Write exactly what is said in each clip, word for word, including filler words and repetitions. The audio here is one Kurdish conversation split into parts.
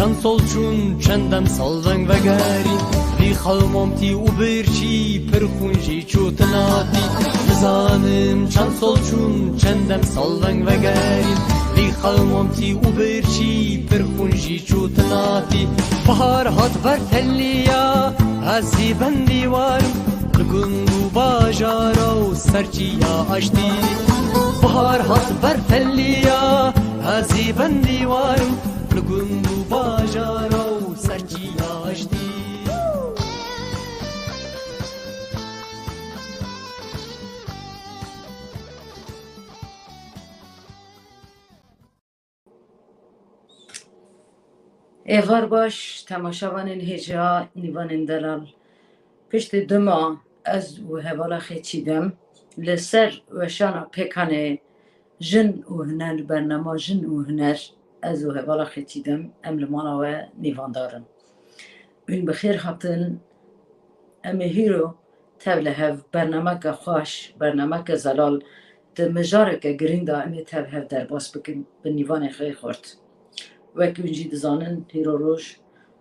Çend sal çûn, çend demsal veng vegerî, vî xew mam tî û birçî pir xûn jî çû tinatî. Nizanim çend sal çûn, çend demsal veng vegerî, vî xew mam tî û birçî pir xûn jî çû tinatî. Bahar hat ber teliya, ez jî bendî warim, li gund û bajara û serçiya aştî. Bahar hat ber teliya, ez jî bendî warim, li gund û bajara û serçiya aştî. Êvar baş, temaşevanên hêja Nîvanên Delal. Piştî du ma ez û hevala xê Çîdem li ser weşana pêkanê Jin û Huner, bernama Jin û Huner, ez û hevala xê Çîdem em li mala we nîvandar in. Hûn bi xêr hatin. Em ê hîro tev li hev bernameke xweş, bernameke zelal, di mijareke girîng de em ê tev hev derbas bikin bi nîvanê xwe xurt. Wek hûn jî dizanin, hîro roj,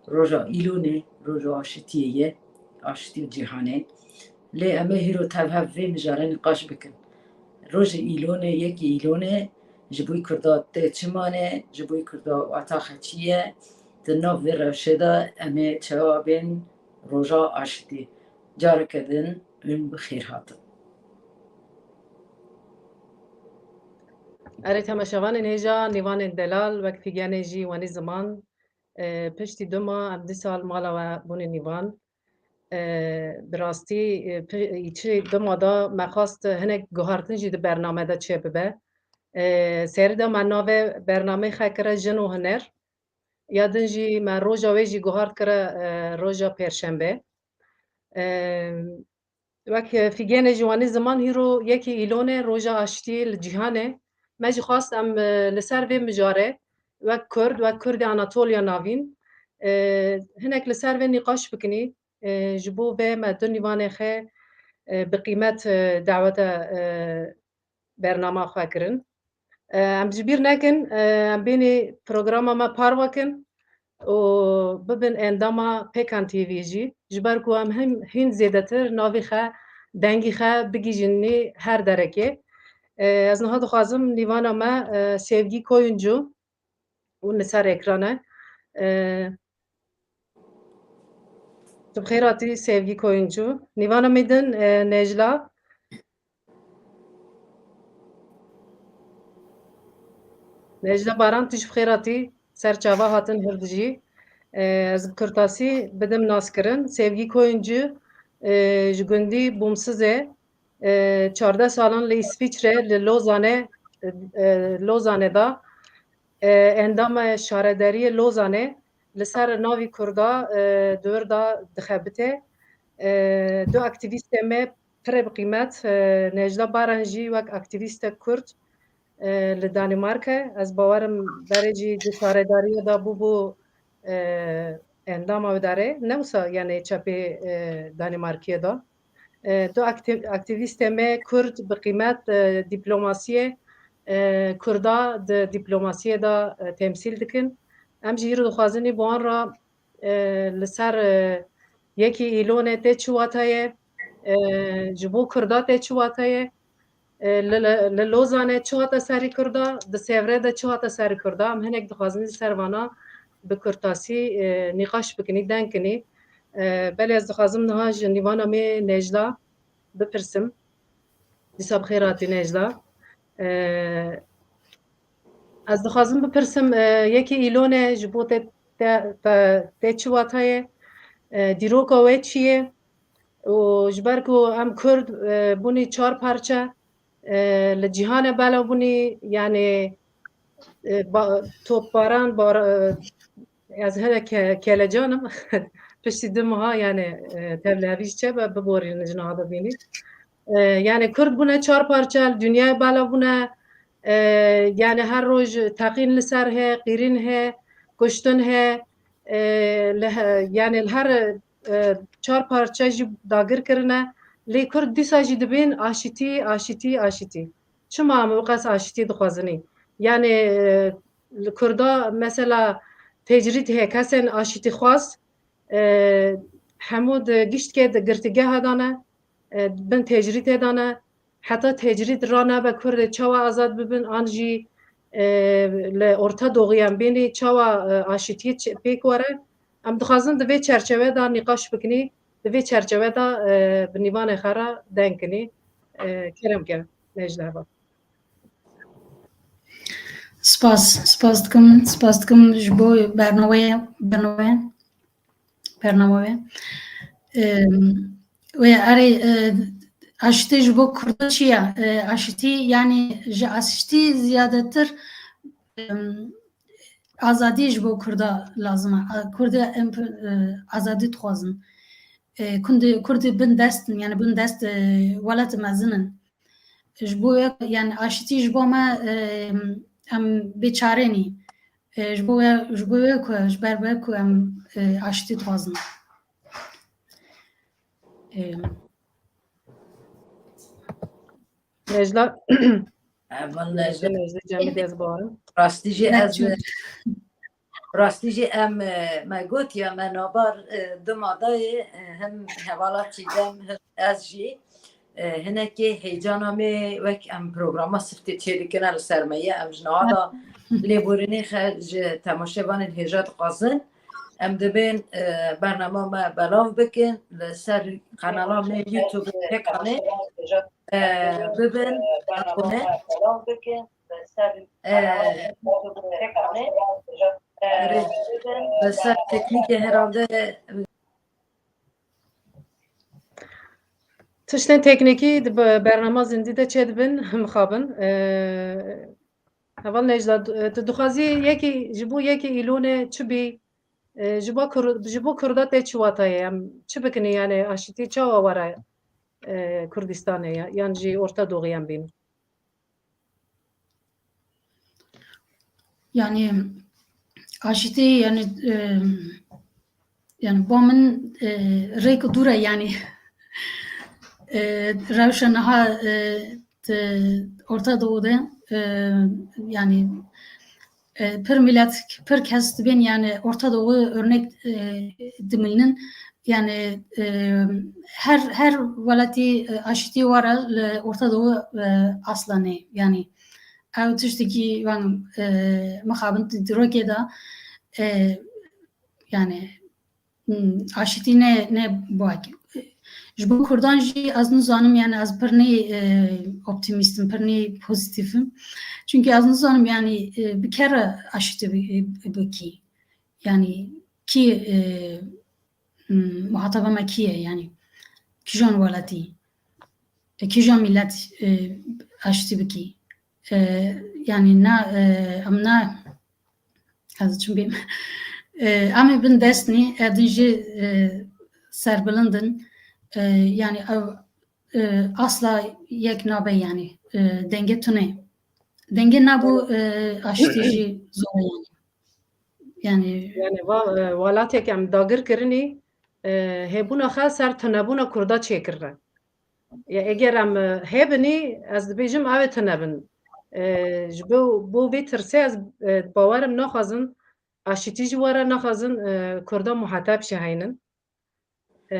roja Îlonê, roja aşitiyê ye, aşitî û cîhanê. Lê em ê hîro tev hev vê mijarê nîqaş bikin. Rojê Îlonê, yekê Îlonê, ji bo Kurda tê çi mane, ji bo Kurda wata xwe çi ye, di nav vê rewşê de em ê çawa bên roja aşitî. Careke din hûn bi xêr hatin. Erê, temaşevanên hêja Nîvanên Delal, wek fîgenê jî wenî ziman, e, piştî du ma em dîsa li mala we bûne nîvan. E, bi rastî, e, pi-, îçi du ma de me xwest hinek guhartin jî di bername de çêbibe. E, serî de me navê bernameyê xwe kire Jin û Huner. Ya din jî me roja wê jî guhart kire, e, roja Pêrşembe. E, wek fîgenê ji wanî ziman hîro yekê Îlonê, roja aştiyê li cîhanê. Me jî xwest em, e, li ser vê mijarê wek Kurd, wek Kurdê Anatoliya Navîn, e, hinek li ser vê nîqaş bikinî. E, ji bo vê me du nîvanê xwe, e, bi qîmet, e, daweta, e, bernama xwe kirin. E, em ji bîr nekin, e, em bênî programa me parve kin û bibin endama Pêkan T V jî. Ji ber ku em him, hîn zêdetir navê xwe, dengî xwe bigihîjinî her derekê. E, ez niha dixwazim nîvana me, e, Sevgi Koyuncu û li ser ekran e. E, Tu bi xêr hatî Sevgi Koyuncu. Nîvana me din, e, Necla. Necla Baran, tu jî bi xêr hatî. Ser çava hatin hirdijî. E, ez bi kurtasî bidim naskirin. Sevgi Koyuncu, e, ji gundî Bûmsiz e. E, çardeh salan li Îsvîçre, li Lozanê, e, e, Lozanê de, e, endama şaredariyê Lozanê li ser navî Kurda, e, di wir de dixebite. E, du aktîvîstê me pirê bi qîmet, e, Necla Baran jî wek aktîvîstek Kurd, e, li Danîmarka. Ez bawerim berê jî di şaredariya de bûbû, e, endama wê darê. Ne wisa, yani çepê, e, Danîmarkiyê de. E, du akti-, aktîvîstê me Kurd bi qîmet, e, dîplomasiyê, e, Kurda di dîplomasiyê de, e, temsîl dikin. Em jî îro dixwazin ê bi wan re, e, li ser, e, yekê Îlonê tê çi wata ye, e, ji bo Kurda tê çi wata ye, e, li, li, li Lozanê çi hate serî Kurda, di Sêvrê de çi hate serî Kurda, em hinek dixwazin li ser vana bi kurtasî, e, nîqaş bikinî, deng kinî. E, belê ez dixwazim niha ji nîvana me Necla bipirsim. Dîsa bi xêr hatî Necla. E, ez dixwazim bipirsim, e, yekê Îlonê ji bo te, te, te, te çi wata ye? E, dîroka we çi ye? Û ji ber ku em Kurd, e, bûnî çar parçe, e, li cîhanê belav bûnî, yani, e, ba-, topbaran, bar-, e, ez hele ke-, kelecan im. Piştî du meha, yani, e, tevlihevî ji çe be, biborînin ji niha bibînî. E, yani Kurd bûne çar parçe, li dinyayê belav bûne, e, yani her roj teqîn li ser he, qîrîn he, kuştin he, e, li he, yani li her, e, çar parçe jî dagir kirine. Lê Kurd dîsa jî dibên aşitî, aşitî, aşitî. Çima em ew qas aşitî dixwazinî? Yani, e, li Kurda mesela tecrîd heye, kesên aşîtîxwaz, e, hemû di giştkê di girtîgeha de ne, e, bin tecrîdê de ne. Heta tecrîd ranebe Kurd ê çawa azad bibin, an jî, e, li Orta Doğuyan bînî çawa, e, aşîtiyê çi-, pêk were. Em dixwazin di vê çerçeve de nîqaş bikinî, di vê çerçeve de, e, bi nîvanê xwe re deng kinî. E, kerem ke, Necla Heval. Spas, spas dikim, spas dikim ji bo bernameyê, bernameyê, bernameyê. Em, wê erê, e, aşitî ji bo Kurda çi ye? E, aşitî, yanî ji aşitî ziyadetir, em, azadî ji bo Kurda lazim e. A-, Kurdê em, e, azadî dixwazin. E, Kurdê, Kurdê bin dest in, yanî bin dest, e, welatê mezin in. Ji bo wê, yanî aşitî ji bo me, e, em bêçare nî. E, ji bo wê, ji bo wê ku, ji ber wê ku em, e, aşitî dixwazin. E, Necla. Evan Necla. Necla, Cemî dez barin. Rastî jî ez, rastî jî em, e, me got ya me nabar, e, du madayê, e, hem hevala Çîdem, hem ez jî, e, hinekê heyecana me wek em programa siftê çêdikine li ser me ye. Em ji niha de lêborînê xe ji temaşevanên hêja dixwazin. Em dibên, e, bernama me belav bikin li ser kanala me YouTube tekanê, e, bibin abone. E, li ser teknîkê herhalde. Tiştên teknîkî di be-, bernama zindî de çêdibin, mixabin. E, Heval Necla, tu, tu dixwazî yekî, ji bo yekî Îlonê çi bî, e, ji bo Kur-, ji bo Kurda tê çi watayê? Em çi bikin, yanî aşitî çawa were, e, Kurdistanê ya, yan jî Orta Doğuyan bîn? Yanî aşitî, yanî, e, yanî bo min, e, rêk dûr e, yanî, e, rewşa niha, e, di Orta Doğu de, e, yanî, e, pir milet, pir kes dibên, yanî Orta Doğu örnek, e, dimilnin. Yanî, e, her, her welatî, e, aşitî were li Orta Doğu, e, aslanê, yanî ew tiştekî, wan, e, mixabin di rokê de, e, yanî, hmm, aşitî ne, ne bak. Ji bo Kurdan jî ez nizanim, yanî ez pir nê, e, optimîst im, pir nê pozîtîf im. Çunkî ez nizanim, yanî, e, bi kê re aşitî bi-, bikî. Yanî kî, e, hmm, muhataba me kî ye, yanî kîjan welatî, e, kîjan milet, e, aşitî bikî. E, yanî na, e, em na, ez çim bêm. E, em ê bin dest nî, e, din jî, e, serbilind in. E, yanî ew, e, asla yek nabe, yanî, e, denge tune. Denge nabû, e, aşitî jî zor e, yanî. Yanî, yanî va-, e, welatek em dagir kirinî, e, hêbûna xwe ser tunebûna Kurda çêkirine. Ya eger em, e, hebinî, ez dibêjim ew ê tunebin. E, ji bo, bo vê tirsê ez, e, bawerim naxwazin, aşitî jî were naxwazin, e, Kurda muhateb jî heynin. E,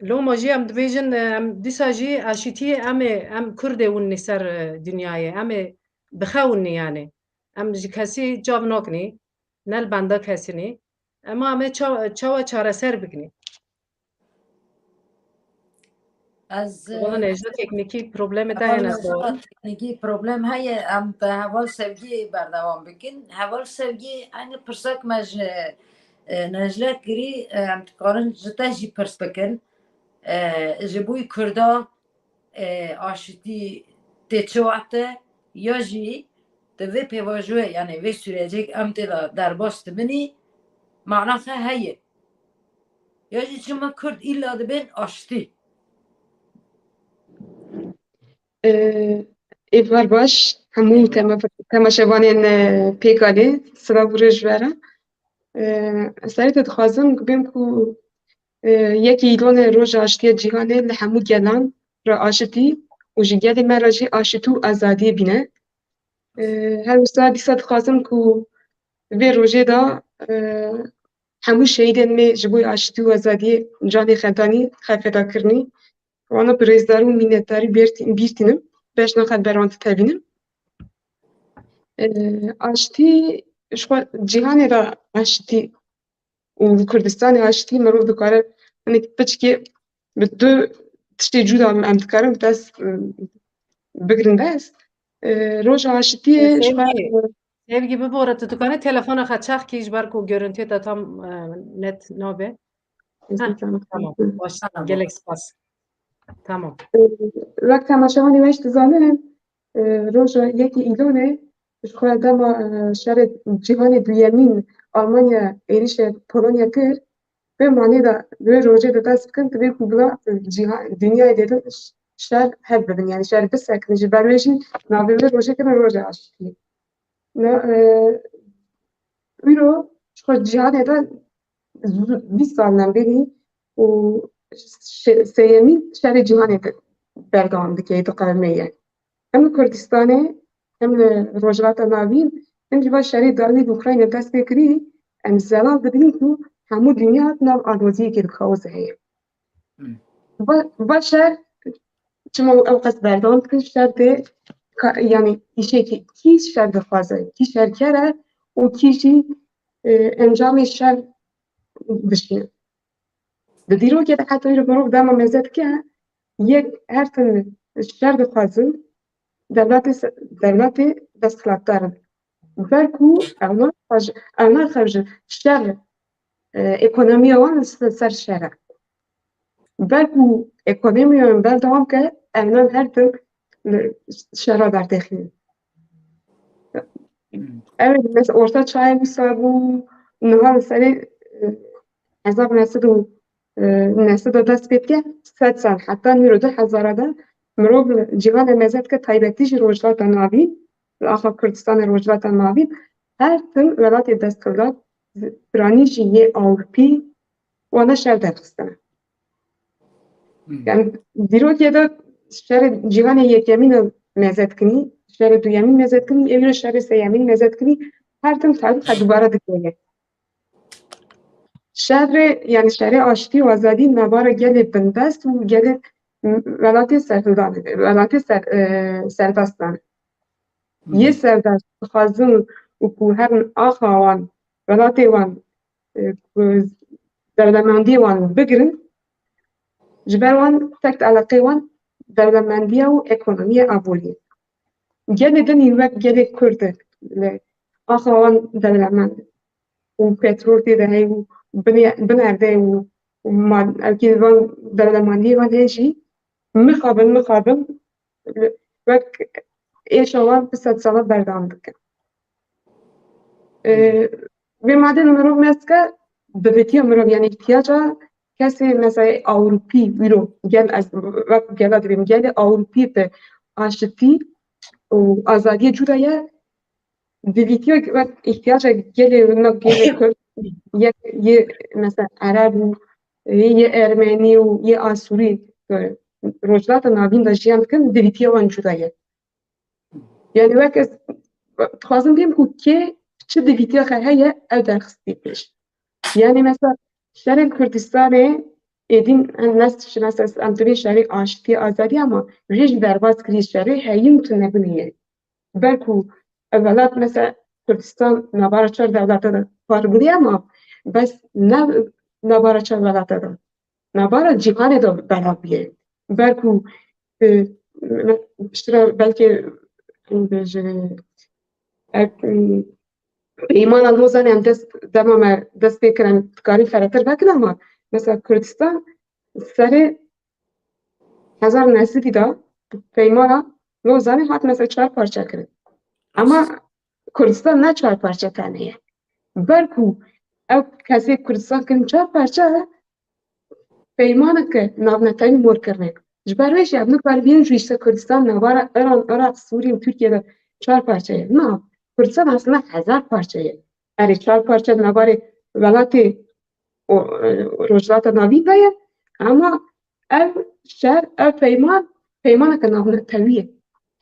loma jî em dibêjin, e, em dîsa jî aşitî em ê, em Kurdê winî ser, e, dinyayê, em ê bixewinî yanî. Em ji kesî çav nakinî, ne li benda kesî nî. Ema em ê ça-, çawa çareser bikinî? Ez, Wala Necla teknîkî problemê te hene, ez bawerim. Teknîkî problem heye, em bi Heval Sevgî berdewam bikin. Heval Sevgî, eynî pirsek me ji, e, Necla kirî, e, em dikarin ji te jî pirs bikin. E, ji bo Kurda, e, aşitî tê çi wate, ya jî di vê pêvajoyê, yanî vê sûrecek em tê de derbas dibinî, mana xwe heye. Ya jî çima Kurd îlla dibên aştî? Ee, êvar baş, hemû tema-, temaşevanên, e, pêkanê, silav û rêz ji we re. Ee, serê te dixwazim bibêm ku, e, yekî Îlonê Roja Aştiyê Cîhanê li hemû gelan re aşitî û ji gelê me re jî aşitî û azadiyê bîne. Ee, her wisa dîsa dixwazim ku Vê rojê de, e, hemû şehîdên me ji bo aştî û azadiyê canê xwe danî, xwe feda kirinî. Wana bi rêzdarî û minnetdarî bêrtî-, bîr tînim. Bejna xwe ber wan tevînim. E, aştî, ji xwe cîhanê de aştî û li Kurdistanê aştî mirov dikare, hinek piçkê bi du tiştê cuda em dikarin bi dest, e, bigirin dest. E, roja aştiyê ji xwe, Sevgî, Sevgî, bibore, tu dikanî telefona xwe çax kî, ji ber ku görüntüyê te tam, e, net nabe. Heh, tamam, baş, gelek spas. Tamam. E, wek temaşevanê we jî dizanin, e, roja yekê Îlonê ji xwe dema, e, şerê cîhanê duyemîn Almanya êrîşê Polonya kir, vê manê de, vê rojê de dest bikin, divê ku bila, e, cîha-, dinyayê dê din şer hev bibin, yani şer bisekin, ji ber wê jî navê vê rojê kirin roja aştiyê. Na, e, îro ji xwe cîhanê de zu-, bîst sal nemrînî û şe-, sêyemîn şerê cîhanê de berdewam dike, diqewime ye. Hem li Kurdistanê, hem li Rojhilata Navîn, hem jî va şerê dawî li Ukrayna dest pê kirî, em zelal dibînin ku hemû dinya nav aloziyekê di kaosa heye. Hmm. Va, va şer, çima ew qas berdewam dikin, şer tê ka-, yani îşekî, kî şer dixwaze, kî şerker e û kî jî, e, encamê şer dişîne. Di dîrokê de heta îro mirov dema meze dike, yek her tim şer dixwazin, dewletê se-, dewletê desthilatdar in. Ber ku ew naxev-, ew naxev ji şer, e, ekonomiya wan li ser şer e. Ber ku ekonomiya wan berdewam ke, ew nan her tim li şera derdêxînin. Ew, mesela Orta Çayê wisa bû, niha li serê, e, hezar neh sed û, e, neh sed de dest pê dike, sed sal, heta nîro du hezara de mirov li cîhanê meze dike, taybetî jî Rojhilata Navîn, li axa Kurdistanê Rojhilata Navîn, her tim welatê desthilat, piranî jî yê Ewropî, wana şer derxistine. Hmm. Yani dîrokê de şerê cîhanê yekemîn meze dikinî, şerê duyemîn meze dikinî, êvî şerê sêyemîn meze dikinî, her tim tarîxa dubare dikeve. Şerê, yani şerê aştî û azadî navara gelê bindest û gelê m-, welatê serhildan, welatê ser, e, serdestan. Yê serdest dixwazin û ku herin axa wan, welatê wan, e, ku dewlemendiyê wan bigirin, ji ber wan tek eleqê wan dewlemendiye û ekonomiya aboriyê. Gelê din wek gelê Kurd e, li axa wan dewlemend û petrol tê de heye û binê-, binerde û, û ma-, ewkê van dewlemendiyê wan heye jî mixabin, mixabin wek êşa wan bi sedsala berdewam dike. Ee, vê madê mirov mezke, divitiya mirov, yani ihtiyaca kesê mesela Ewropî, îro gel ez wek gela dibêm, gelê Ewropî bi aşitî û azadiyê cuda ye, divitiya wek ihtiyaca gelê wina gelê Kurd, yek yê mesela Ereb û yê Ermenî û yê Asûrî, e, Rojhilata Navîn de jiyan dikin, divitiya wan cuda ye. Yani wek ez dixwazim bêm ku kê çi divîtiya xwe heye, ew derxistî pêş. Yani mesela şerên Kurdistanê êdîn em nes, mesela em dibê şerê aştî, azadî, ama vê jî derbas kirî şerê heyîn tu nebûnî ye. Ber ku ev welat mesela Kurdistan navara çar dewlete de parviliye, ama bes ne navara çar welate de. Navara cîhanê de belav bûye. Ber ku, e, me, piştre belkê, em bêjin, e, em, Peymana Lozanê em dest, dema me dest pê kirin, dikarin xeretir vekin, ama mesela Kurdistan serê hezar neh sedî de Peymana Lozanê hat mesela çar parçe kirin. Ama Kurdistan ne çar parçe tane ye. Ber ku ew kesê Kurdistan kirin çar parçe, peymaneke navnetewî mor kirine. Ji ber wê jî ev nikare bînin jî işte Kurdistan navara Îran, Iraq, Sûriye û Tirkiye de çar parçe ye. Na, Kurdistan aslında hezar parçe ye. Erê çar parçe di navarê welatê û, e, Rojhilata Navîn de ye. Ama ev şer, ev peyman, peymaneke navnetewî ye.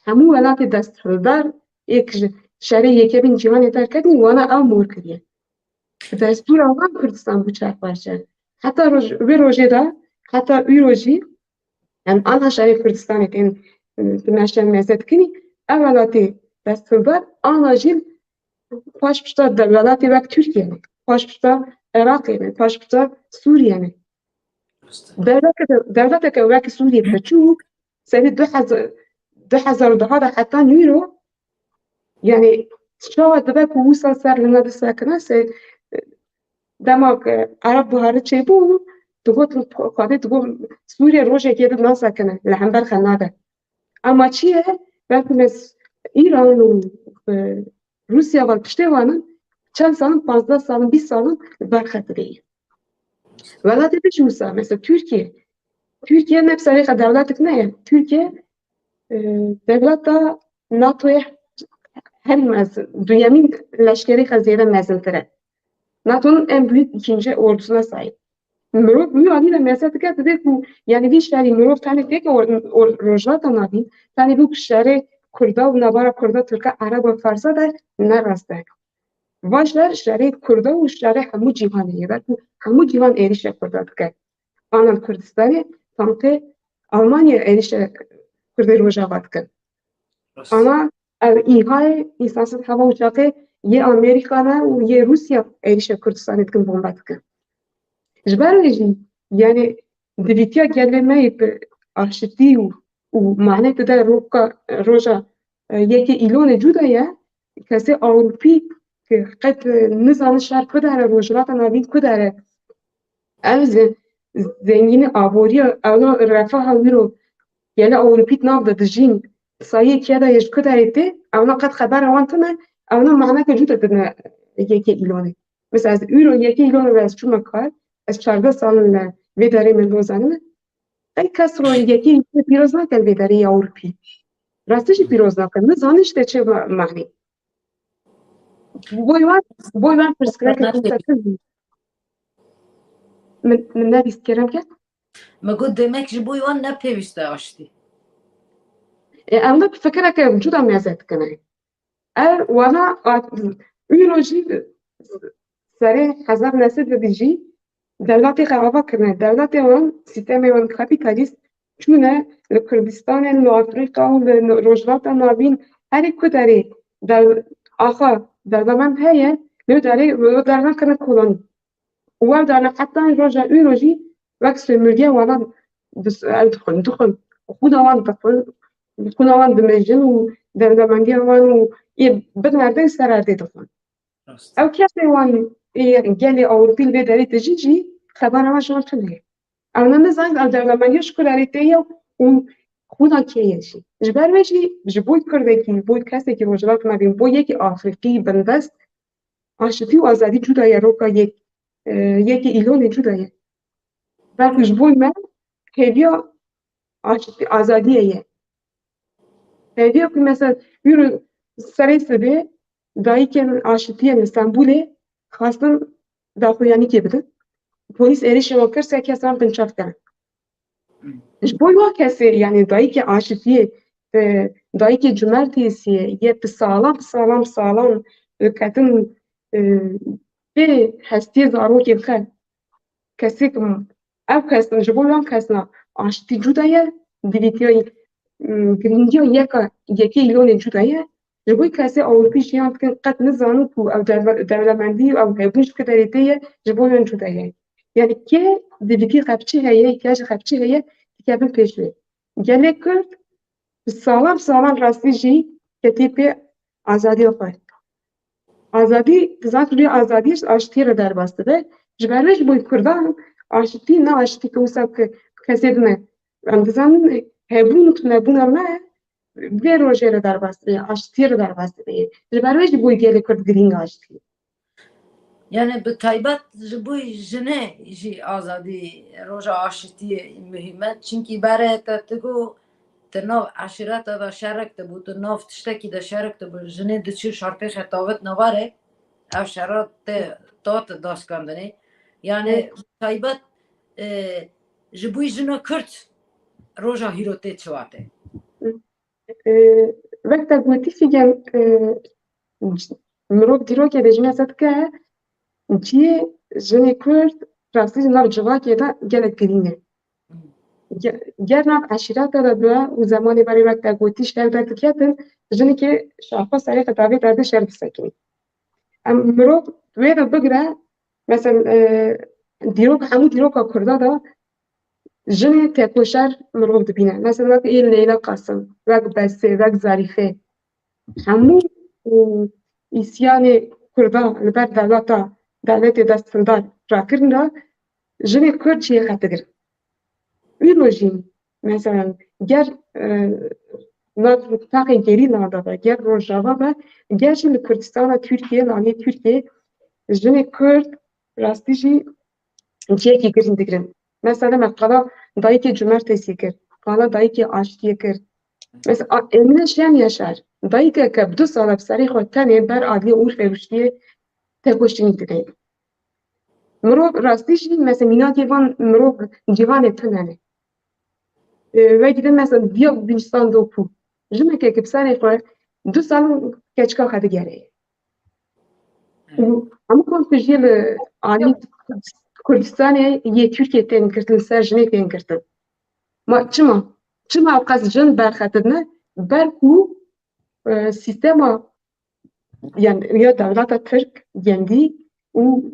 Hemû welatê desthirdar êk ji şerê yekemîn cîhanê derketin, wana ew mor kiriye. Bi destûra wan Kurdistan bû çar parçe. Heta roj-, vê rojê de, heta îro jî, em ana şerê Kurdistanê tên, e, dimeşe meze dikinî, ev welatê desthilat ana jî paş pişta de-, welatê wek Tirkiye ne, paş pişta Iraqê ne, paş pişta Sûriye ne. Dewleteke, dewleteke wek Sûriye piçûk, serî du hezar, du hezar û deh de heta nîro, yani, çawa dibe ku wisa ser li me disekine, se, dema ku Ereb Biharê çêbû, digot, xwedê digot, Sûriye rojekê din nasekine, li hember xwe nade. Ama çi ye? Belkî me s-, Îran û, e, Rûsya ve piştê wan in, çend salin, pazdeh salin, bîst salin li ber xetirê ye. Welatê din jî wisa, mesela Tirkiye. Tirkiye ne bi serê xwe dewletek ne ye. Tirkiye, e, dewleta NATOyê her mezin, duyemîn leşkerê xwe zêde mezintir e. NATOnun en büyük ikinci ordusuna sahip. Mirov wî alî de meze dike, dibê ku, yani, vî şerî mirov tenê têke or-, or-, Rojhilata Navîn, tenê bû ku şerê Kurda û navara Kurda, Tirka, Ereba, Farsa de ne rast e. Va şer, şerê Kurda û şerê hemû cîhanê ye. Belkî hemû cîhan êrîşa Kurda dike. Ana li Kurdistanê, tam tê Almanya êrîşa Kurdê Rojava dikin. Ana ev îhayê îsansiz heva uçaqê yê Amerîka ne û yê Rûsya êrîşa Kurdistanê dikin, bombe dikin. Ji ber wê jî, yani, divîtiya gelê me yê bi aşitî û, û manê tu de roka, roja, e, yekê Îlonê cuda ye, kesê Ewropî ki qet, e, nizane şer ku dere, Rojhilata Navîn ku dere, ev ze-, zengînî, aboriya, ewna refaha wî ro gelê Ewropî di nav de dijîn, sayê kê de ye, ji ku derê tê, ewna qet xebera wan tune, ewna maneke cuda didine yekê Îlonê. Mesela ez îro yekê Îlonê ve ez çûme kar, ez çardeh sal in li vê derê min dozanime. Qey kes ro yekê Îlonê pîroz nake li vê derê ya Ewropî. Rastî jî pîroz nake. Nizane ji te çi ma-, manî. Boy wan, boy wan pirsgirêkek wisa kir. Min, min nebîst kerem ke. Me got demek ji boy wan ne pêwîst e aştî. E, em de fikireke cuda meze dikine. Ev wana, îro jî serê hezar nesil dibî jî dewletê xwe ava kirine. Dewletê wan, sîstemê wan kapîtalîst çûne li Kurdistanê, li Afrîka û li Rojhilata Navîn, herî ku derê dew-, axa dewlemend heye, li derê, li derve kirine kolonî. Û ew dane heta roja îro jî wek sömürge wana dis-, ew dixwin, dixwin. Xwîna wan dixwin, xwîna wan dimijin û dewlemendiya wan û yê bin erdê û ser erdê dixwin. Rast. Ew kesê wan ê gelê Ewropî li vê derê dijî jî xebera wan ji wan tune ye. Ewna nizanin ev dewlemendiya ji ku derê tê ye û xwîna kê ye jî. Ji ber wê jî ji bo kurdekî, bo kesekî Rojhilat Navîn, bo yekî Afrîkî bindest, aşitî û azadî cuda ye, roka yek, e, yekê Îlonê cuda ye. Belkî ji bo me hêviya aşitî, azadiyê ye. Hêviya ku mesela îro serê sibê dayikên aşitiyên li Stenbolê xwestin daxuyanîkê bidin. Polîs êrîşê wan kir, sê kesan binçav kirin. Ji bo wa kesê, yani dayikê aşitiyê, e, dayikê cumertiyê siyê, yê bi salan, bi salan, bi salan, e, ketin, e, pê hestiyê zarokê xwe. Kesê ku ev kesin, ji bo wan kesna aşitî cuda ye, divîtiya, e, girîngiya yeka, yekê îlonê cuda ye. Ji bo kesê Ewropî jiyan dikin, qet nizanin ku ew dewle-, dewlemendî û ew hebûn ji ku derê tê ye, ji bo wan cuda ye. Yani kê divîtî xepçî heye, kê ji xepçî heye, dikevin pêş wê. Gelê Kurd bi salan salan rastî jî ketî pê azadiya xwe. Azadî, dizan tu azadî ji aştiyê re derbas dibe. Ji ber wê ji bo Kurdan aştî ne aştî ke wisa ke kesê din e. Em dizanin hebûn û tunebûna me vê rojê re derbas dibe, aştiyê re derbas dibe. Ji ber wê ji bo gelê Kurd girîng aştî. Yani bi taybet ji bo jinê jî azadî, roja aşitiyê muhîm e. Çimkî berê te tu got, tu nav eşîreta de şerek de bû, tu nav tiştekî de şerek de bû, jinê diçû şarpêxê tavêt navare, ev şera te, ta te daskandinê. Yani Evet. Taybet, e, ji bo jina Kurd roja hîro tê çi wate? E, wek te gotî Fîgen, e, mirov dîrokê de jî mesela dike, cihê jinê Kurd rastî jî nav civakê de gelek girîng e. Ge-, ger nav eşîreta de bibe û zemanê berê wek te gotî şer derdiketin, jinekê şaxo serê xwe davê derdê şer disekinî. Em mirov wê de bigire, mesela, e, dîrok, hemû dîroka Kurda de jinê tekoşer mirov dibîne. Mesela wek ê Leyla Qasim, wek Besê, wek Zarîfê. Hemû, û, îsyanê Kurda li ber dewleta, dewletê desthirdar rakirin de jinê Kurd cihê xwe digirin. Îro jî, mesela, ger, e, nav taxê gerîla de be, ger Rojava be, ger jî li Kurdistana Tirkiyê, li aliyê Tirkiyê jinê Kurd rastî jî cihekî giring digirin. Mesela me qala dayikê cumartesî kir, qala dayikê aştiyê kir. Mesela a-, Emine Şen Yaşar, dayikeke bi du sala bi serê xwe tenê ber adliyê Urfê rûştiyê tekoşînî dide. Mirov rastî jî, mesela mînakê van mirov cîhanê tune ne. E, wekî din mesela Diya Gulîstan Doku. Jinekeke bi serê xwe du sal keçika xwe digere. Û hemû komkujiyê li alî Kurdistanê yê Tirkiyê tên girtin, ser jinê tên girtin. Ma çima? Çima ew qas jin berxetidine? Ber ku, e, sîstema, yani ya dewleta Tirk, gendî û,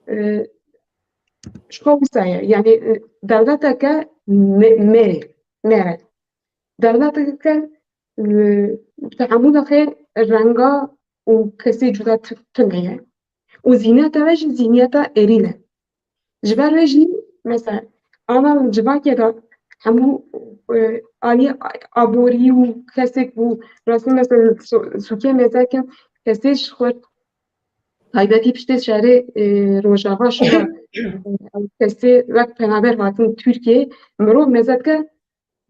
e, ji xwe wisa ye. Yani, e, dewleteke me-, mêrê, mêre. Dewleteke, e, tehemûla xêr renga û kesê cuda tu-, tune ye. Û zîniyeta we jî zîniyeta erîl e. Ji ber wê jî, mesela, ana civakê de hemû, e, alî aborî û kesek bû, rastî, mesela, so-, sûkê mezeke kesê ji xwe taybetî piştê şerê, e, Rojava şûra, e, kesê wek penaber hatin Tirkiyê, mirov mezeke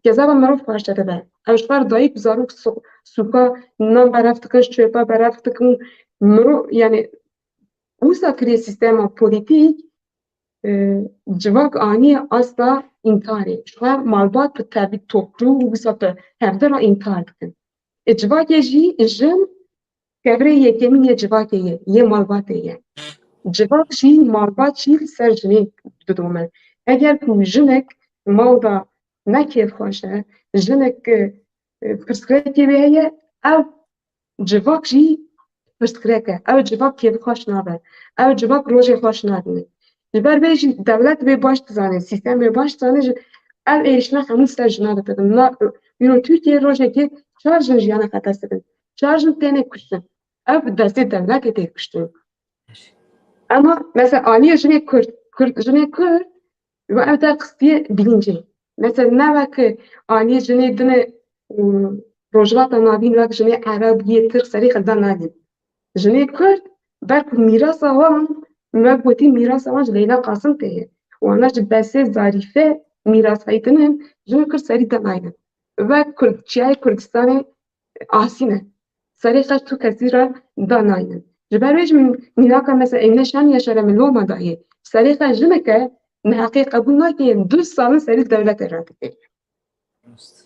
kezaba mirov parçe dibe. Ew ji xwe dayik zarok su-, sûka nan berev dikin, ji çöpa berev dikin. Mirov, yani, wisa kiriye sîstema polîtîk, e, civak aniye asta întiharê. Ji xwe malbat bi tevî toplu û wisa bi hevdira înthar dikin. E, civakê jî jin kevirê yekemîn yê civakê ye, yê malbatê ye. Civak jî, malbat jî li ser jinê didome. Eger ku jinek mal de ne kêfxweş e, jinek, e, e, pirsgirêkê wê heye, ew civak jî pirsgirêk e. Ew civak kêfxweş nabe. Ew civak rojê xweş nadine. Ji ber vê jî dewlet wê baş dizane, sîstem wê baş dizane, ji ev êrişina hemû ser jina dikevin. Na, îro Tirkiye rojekê çar jin jiyana xwe dest didin. Çar jin têne kuştin. Ev bi destê dewletê tê kuştin. Ama mesela aliyê jinê Kurd, Kurd, jinê Kurd, ve ev der xistiye bilincê. Mesela ne weke aliyê jinê dine, û, Rojhilata Navîn wek jinê Ereb, yê Tirk serê xwe da nadin. Jinê Kurd, ber ku mîrasa wan, me gotî mîrasa wan ji Leyla Qasim tê ye. Wana ji Besê, Zarîfe mîras heytinin, jinê Kurd serî da naynin. Wek Kurd, çiyayê Kurdistanê asî ne. Serê xwe tu kesî re da naynin. Ji ber wê jî min mînaka mesela Emine Şan Yaşar e min loma dayê. Serê xwe jineke neheqê qebûl nake, du salin serî dewletê re dike.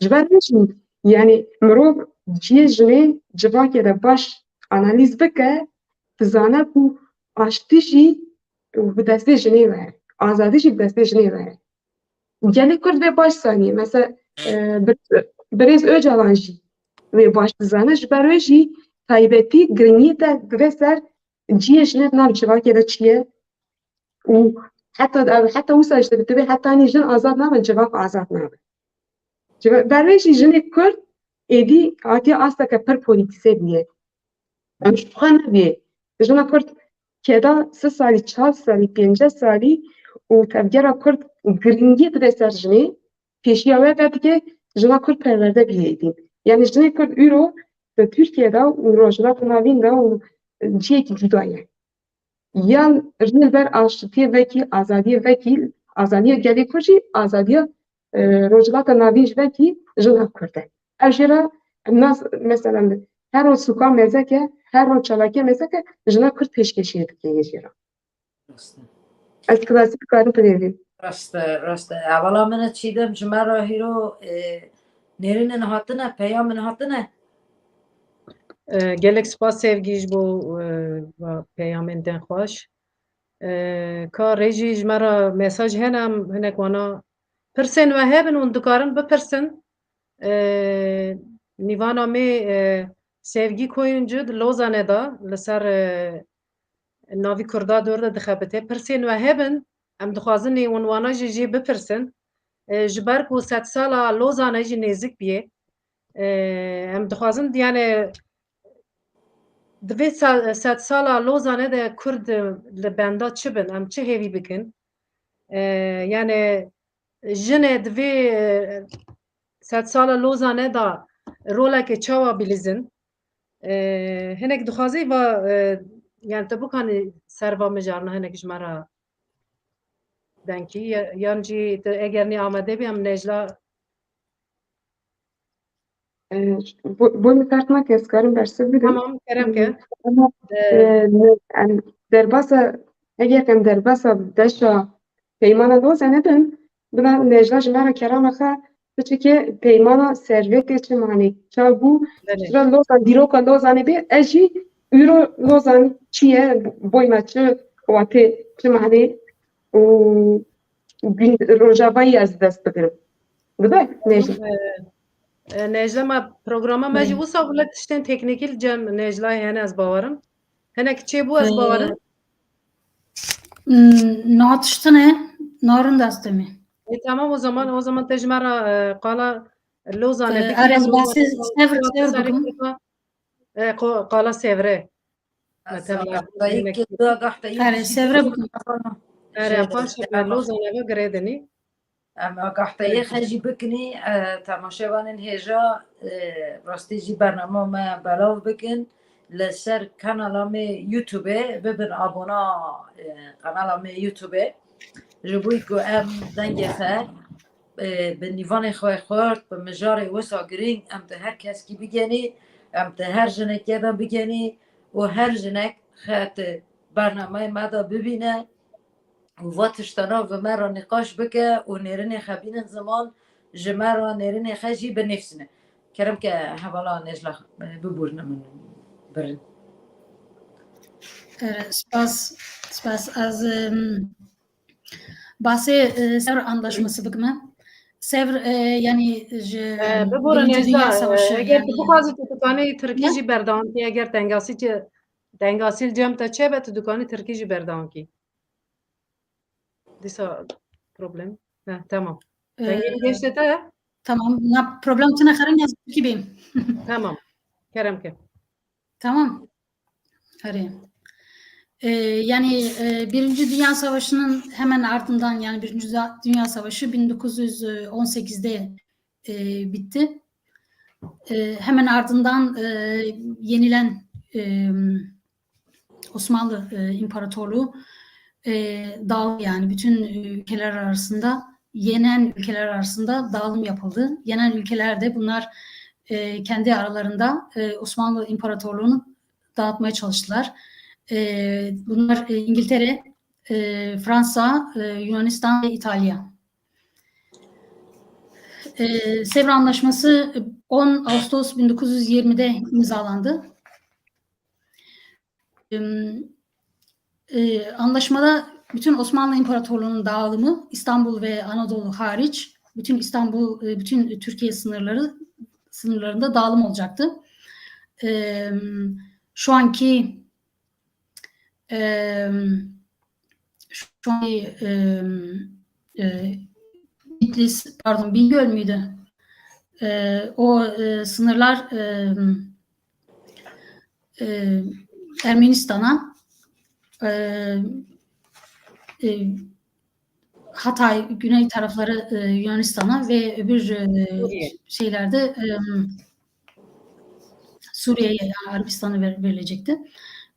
Ji ber wê jî, yani mirov cihê jinê civakê de baş analîz bike, dizane ku aştî jî bi destê jinê ve ye, azadî jî bi destê jinê ve ye. Gelê Kurd vê baş zanî. Mesela, e, bir-, birêz Ocalan jî wê baş dizane. Ji ber wê jî taybetî giringiyê te dibe ser cihê jinê di nav civakê de çi ye. Û heta, heta wisa jî divê heta nî jin azad nabin, civak azad nabe. Ji ber wê jî jinê Kurd êdî hatiye asteke pir polîtîze bûye. Em ji xwe nebê. Jina Kurd keda sih salî, çar salî, pêncî salî û tevgera Kurd giringî dide ser jinê, pêşiya we vedike jina Kurd perwerde bîye êdî. Yani jinê Kurd îro li Tirkiye de û Rojhilata Navîn de û cihekî cuda ye. Yan rî li ber aştiyê vekî, azadiyê vekî, azadiya gelê Kurd jî, azadiya, e, Rojhilata Navîn jî vekî jina Kurd e. Ev jê re nas, mesela, her roj sûka mezek e, her roj çalakiya mezek e, jina Kurd pêşkêşiyê dike yê jê re. Rast e. Ez klasîk dikarim binêrîm. Rast e, rast e. Hevala min e Çîdem, ji me re hîro, e, nêrînên hatine, peyamên hatine. E, gelek spas Sevgî ji bo, e, va peyamên tên xweş. E, ka rê jî ji me re mesaj hene, em hinek wana pirsên we hebin hûn dikarin bipirsin. E, nîvana me, e, Sevgî Koyuncu di Lozanê de li ser, e, navî Kurda dor de dixebite. Pirsên we hebin, em dixwazin ê wan wana jî jê bipirsin. E, ji ber ku sedsala Lozanê jî nêzik bîye. E, em dixwazin, yani, di vê sa-, sedsala Lozanê de Kurd li benda çi bin? Em çi hêvî bikin? E, yani, jinê di vê, e, sedsala Lozanê de roleke çawa bilîzin? E, hinek dixwazî va, e, yani te bikanî ser va mijarna hinek ji me re denkî, ya-, yan jî tu eger nê amade bî, em Necla. E, bo-, bo min dert nake, ez karim bersiv bidim. Tamam, kerem ke. Ama, E, e, ne, em derbasa, eger em derbasa beşa peymana Lozanê bin, bila Necla ji me re kerama xwe biçike peymana Servetê çi manî, ça bû, belê. Ji Lozan, dîroka Lozanê bê, ez jî îro Lozan çi ye, boy me çi, watê çi manî û gün, rojavayî ez dest bigirim. Dibe, Necla? E, e, Necla, me programa me jî Belê. Wisa bû, lê tiştên teknîkî li cem Neclayê hene, ez bawerim. Hinek çêbû, ez E, bawerim. Hmm, niha tiştine, narin destê me. E, tamam, o zaman, o zaman te ji me re, e, qala Lozanê E, bikî, erê, ez basê Lozanê Sevr, Sevr bikim. E, qo-, qala Sevrê. Ez Mesela, agahdayi yemek ki, tu agahdayi Erê, kişî Sevre bikim. Erê, Şey, paş em Lozanê ve girêdinî. Em agahdayi Erê. Xejî bikinî, e, temaşevanên hêja, e, rastî jî bernama me belav bikin. Li ser kanala me YouTube bibin abona, e, kanala me YouTube. Ji bo ku em dengê xwe, e, bi nîvanê xwe xurt, bi mijarê wisa girîng, em di her keskî bigenî, em di her jinekê de bigenî û her jinek xet bernameyê me de bibîne û va tiştana bi me re nîqaş bike û nêrînê xwe bînin ziman, ji me re nêrînê xwe jî binivîsîne. Kerem ke hevala Necla, e, biborîne min birin. E, spas, spas. Ez, em, Basê, e, Sevr Anlaşması bikime. Sevr, e, yani ji, E, em, bibore Birinci Necla, Dünya e, Savaşı, eger yani tu bixwazî tu dikanî tirkî Ne? jî berdewam kî, eger tengasî ci-, tengasî li cem te çêbe, tu dikanî tirkî jî berdewam kî. Dîsa problem. Heh, tamam. E, Dengê li geştê te? Tamam. Na problem tine xerin yaz tirkî bî. Tamam. Kerem ke. Tamam. Erê. Ee, yani, e, Birinci Dünya Savaşı'nın hemen ardından, yani Birinci Dünya Savaşı bin dokuz yüz on sekizde, e, bitti. E, hemen ardından, e, yenilen, e, Osmanlı, e, İmparatorluğu, e, dağıldı. Yani bütün ülkeler arasında, yenen ülkeler arasında dağılım yapıldı. Yenen ülkeler de bunlar, e, kendi aralarında, e, Osmanlı İmparatorluğu'nu dağıtmaya çalıştılar. E, bunlar, e, İngiltere, e, Fransa, e, Yunanistan ve İtalya. E, Sevr Anlaşması on Ağustos bin dokuz yüz yirmide imzalandı. Em, e, anlaşmada bütün Osmanlı İmparatorluğu'nun dağılımı, İstanbul ve Anadolu hariç, bütün İstanbul, e, bütün Türkiye sınırları, sınırlarında dağılım olacaktı. Em, şu anki, em, şu anki, em, e, Bitlis, pardon, Bingöl müydü? E, o, e, sınırlar, em, e, Ermenistan'a, e, e, Hatay, güney tarafları, e, Yunanistan'a ve öbür, e, Suriye. şeylerde, e, Suriye'ye, yani Arabistan'a ver-, verilecekti.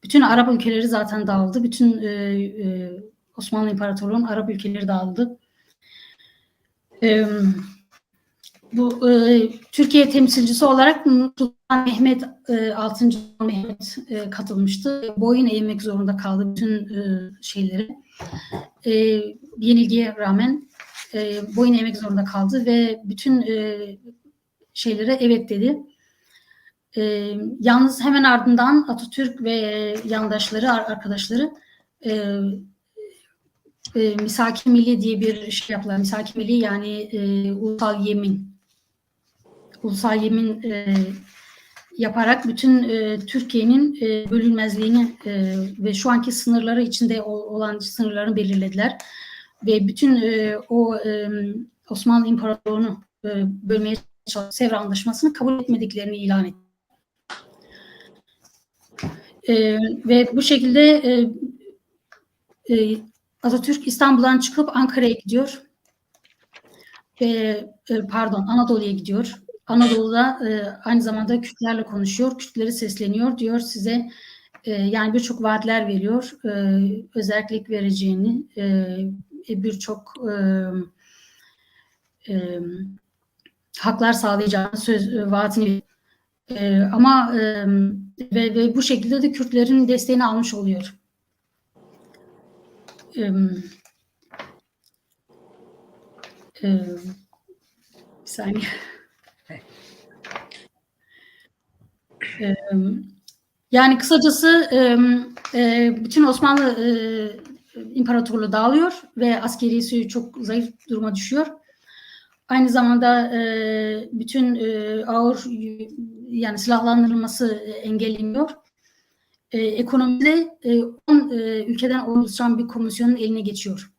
Bütün Arap ülkeleri zaten dağıldı. Bütün, e, e, Osmanlı İmparatorluğu'nun Arap ülkeleri dağıldı. E, Bu, e, Türkiye temsilcisi olarak Sultan Mehmet, e, altıncı Mehmet, e, katılmıştı. Boyun eğmek zorunda kaldı bütün, e, şeylere. E, yenilgiye rağmen, e, boyun eğmek zorunda kaldı ve bütün, e, şeylere evet dedi. E, yalnız hemen ardından Atatürk ve yandaşları, ar- arkadaşları e, e, Misak-ı Milli diye bir şey yaptılar. Misak-ı Milli yani e, ulusal yemin. Ulusal yemin e, yaparak bütün e, Türkiye'nin e, bölünmezliğini e, ve şu anki sınırları içinde ol- olan sınırlarını belirlediler. Ve bütün e, o e, Osmanlı İmparatorluğunu e, bölmeye çalışan Sevr Anlaşması'nı kabul etmediklerini ilan etti. E, ve bu şekilde e, e, Atatürk İstanbul'dan çıkıp Ankara'ya gidiyor. Ve e, pardon, Anadolu'ya gidiyor. Anadolu'da e, aynı zamanda Kürtlerle konuşuyor, Kürtlere sesleniyor, diyor size e, yani birçok vaatler veriyor. E, özellik vereceğini, e, e, birçok e, e, haklar sağlayacağını söz e, vaatini e, ama e, ve, ve bu şekilde de Kürtlerin desteğini almış oluyor. E, e, bir saniye. E, yani kısacası e, e, bütün Osmanlı e, İmparatorluğu dağılıyor ve askerisi çok zayıf duruma düşüyor. Aynı zamanda e, bütün e, ağır yani silahlandırılması e, engelleniyor. E, ekonomide e, on e, ülkeden oluşan bir komisyonun eline geçiyor.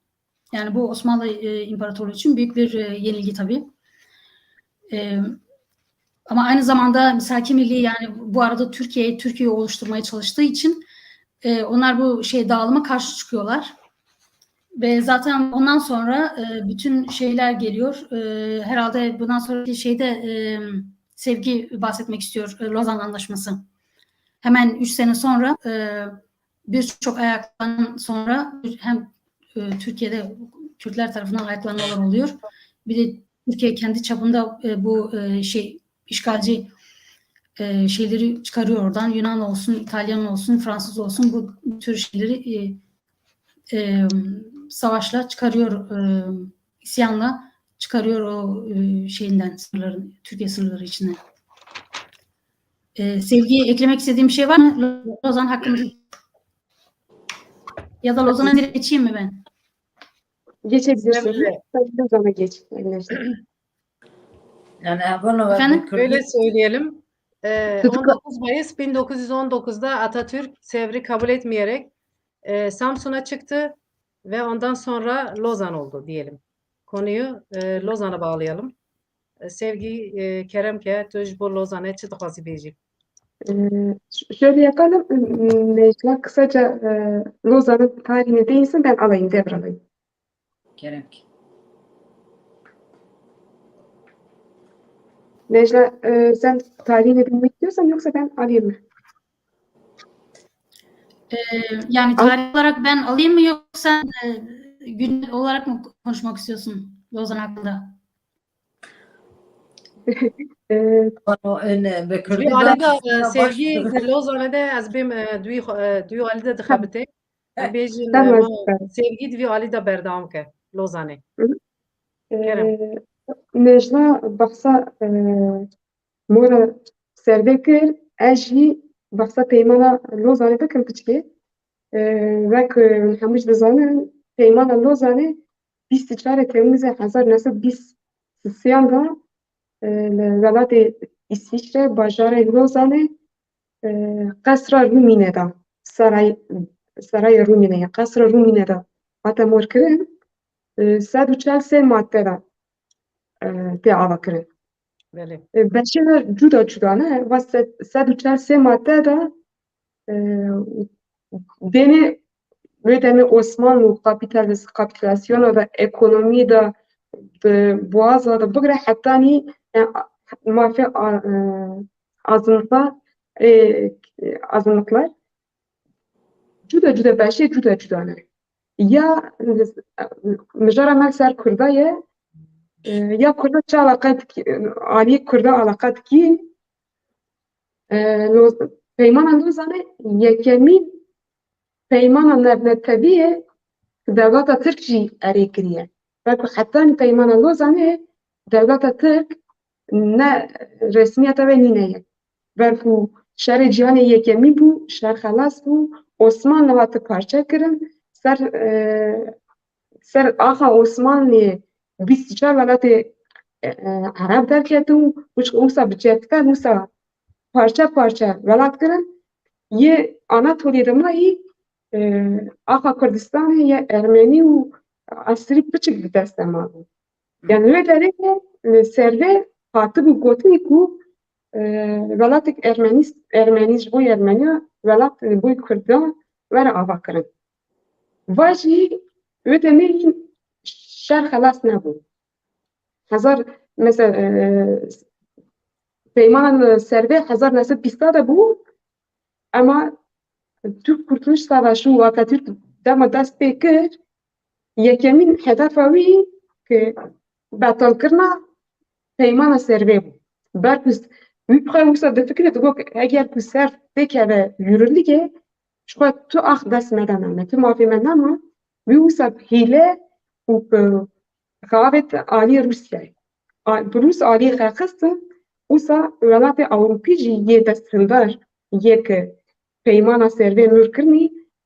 Yani bu Osmanlı e, İmparatorluğu için büyük bir e, yenilgi tabii. E, ama aynı zamanda Misak-ı Milli yani bu arada Türkiye Türkiye oluşturmaya çalıştığı için e, onlar bu şey dağılıma karşı çıkıyorlar. Ve zaten ondan sonra e, bütün şeyler geliyor. E, herhalde bundan sonraki şeyde e, Sevgi bahsetmek istiyor e, Lozan Anlaşması. Hemen üç sene sonra e, birçok ayaklanmadan sonra hem e, Türkiye'de Kürtler tarafından ayaklanmalar oluyor. Bir de Türkiye kendi çapında e, bu e, şey işgalci e, şeyleri çıkarıyor oradan. Yunan olsun, İtalyan olsun, Fransız olsun bu tür şeyleri e, e, savaşla çıkarıyor, e, isyanla çıkarıyor o e, şeyinden sınırların, Türkiye sınırları içinden. E, Sevgi, eklemek istediğim bir şey var mı? Lozan hakkında. Ya da Lozan'a direkt geçeyim mi ben? Geçebilirsin. Sen Lozan'a geç. Arkadaşlar. Yani bunu Efendim? Öyle söyleyelim. Ee, Tutukla- on dokuz Mayıs bin dokuz yüz on dokuzda Atatürk Sevr'i kabul etmeyerek e, Samsun'a çıktı ve ondan sonra Lozan oldu diyelim. Konuyu e, Lozan'a bağlayalım. E, Sevgi, e, kerem ke, tu ji bo Lozan'e çi dixwazî bêjî? Ee, ş- şöyle yapalım. Necla kısaca e, Lozan'ın tarihini değinsin, ben alayım, devralayım. Kerem ki. Necla, e, sen tarihini bilmek istiyorsan yoksa ben alayım mı? Ee, yani tarih olarak ben alayım mı yoksa sen e, güncel olarak mı konuşmak istiyorsun Lozan hakkında? E, Onu ön be Kürtî Duygu Ali da de e, Sevgi Lozan'e de ez bêm e, Duygu e, Duygu Ali de dixebitê. Em bêjin Tamam, e, süper. Sevgi divî Ali de berdewam ke Lozan'ê. Kerem. Ee, Necla behsa e, mora serve kir, ez jî behsa peymana Lozanê bikim piçkê. E, wek e, hemû jî dizanin, peymana Lozanê bîst û çar Temmuzê hezar neh sed bîst û sêyan de e, li welatê Îsviçre, bajarê Lozanê e, Qesra Rumîne de, Saray, Saraya Rumîne ya Qesra Rumîne de hate morkirin, e, sed û çel sê madde de e, tê avakirin. Belê. E, beşê de cuda cuda ne, va sed, sed û çel sê madde de e, dêne wê demê Osmanlı kapitaliz-, kapitülasyona de ekonomî de bi boğaza de bigire hetanî e, a- mafê a- e, azınlıklar e, azınlıklar cuda cuda beşê cuda cuda ne. Ya mijara me ser Kurda ye e, ya Kurda çi alaqa dikî, alî Kurda alaqa dikî e, Loz- Peymana Lozanê yekemîn peymana navnetewî ye ku dewleta Tirk jî erê kiriye. Belku hetanî peymana Lozanê dewleta Tirk ne resmiyeta wê nîne ye. Ber ku şerê cîhanê yekemîn bû, şer xelas bû, Osmanlî hate parçe kirin, ser, e, ser axa Osmanlî bîst û çar welatê, e, e, Ereb derketin û wisa bi çekdar, wisa parçe parçe welat kirin. Yê Anatoliyê de mayî, e, axa Kurdistanê ye Ermenî û Asirî piçik bi dest de mabû. Yani wê derê de, e, serve hatibû gotinê ku, e, welatek Ermenîs-, Ermenî ji bo Ermeniya, welat, e, bo Kurdan were ava kirin. Va jî wê demê hîn şer xelas nebû. Hezar, mesela, e, peymana serve hezar neh sed bîsta de bû, ema Türk Kurtuluş Savaşı û Atatürk dema dest pê kir, yekemîn hedefa wî ki betalkirina peymana servê bû. Ber ku wî bi xwe wisa difikire, digot, eger ku serv pêkeve yûrûlîgê, ji xwe tu ax dest me de name, tu mafê me nema, wî wisa bi hîle û bi xavêt aliyê Rûsyayê. A-, bi Rûs aliyê xwe xistin, wisa welatê Ewropî jî yê desthildar yê ki peymana servê nûr kirinî,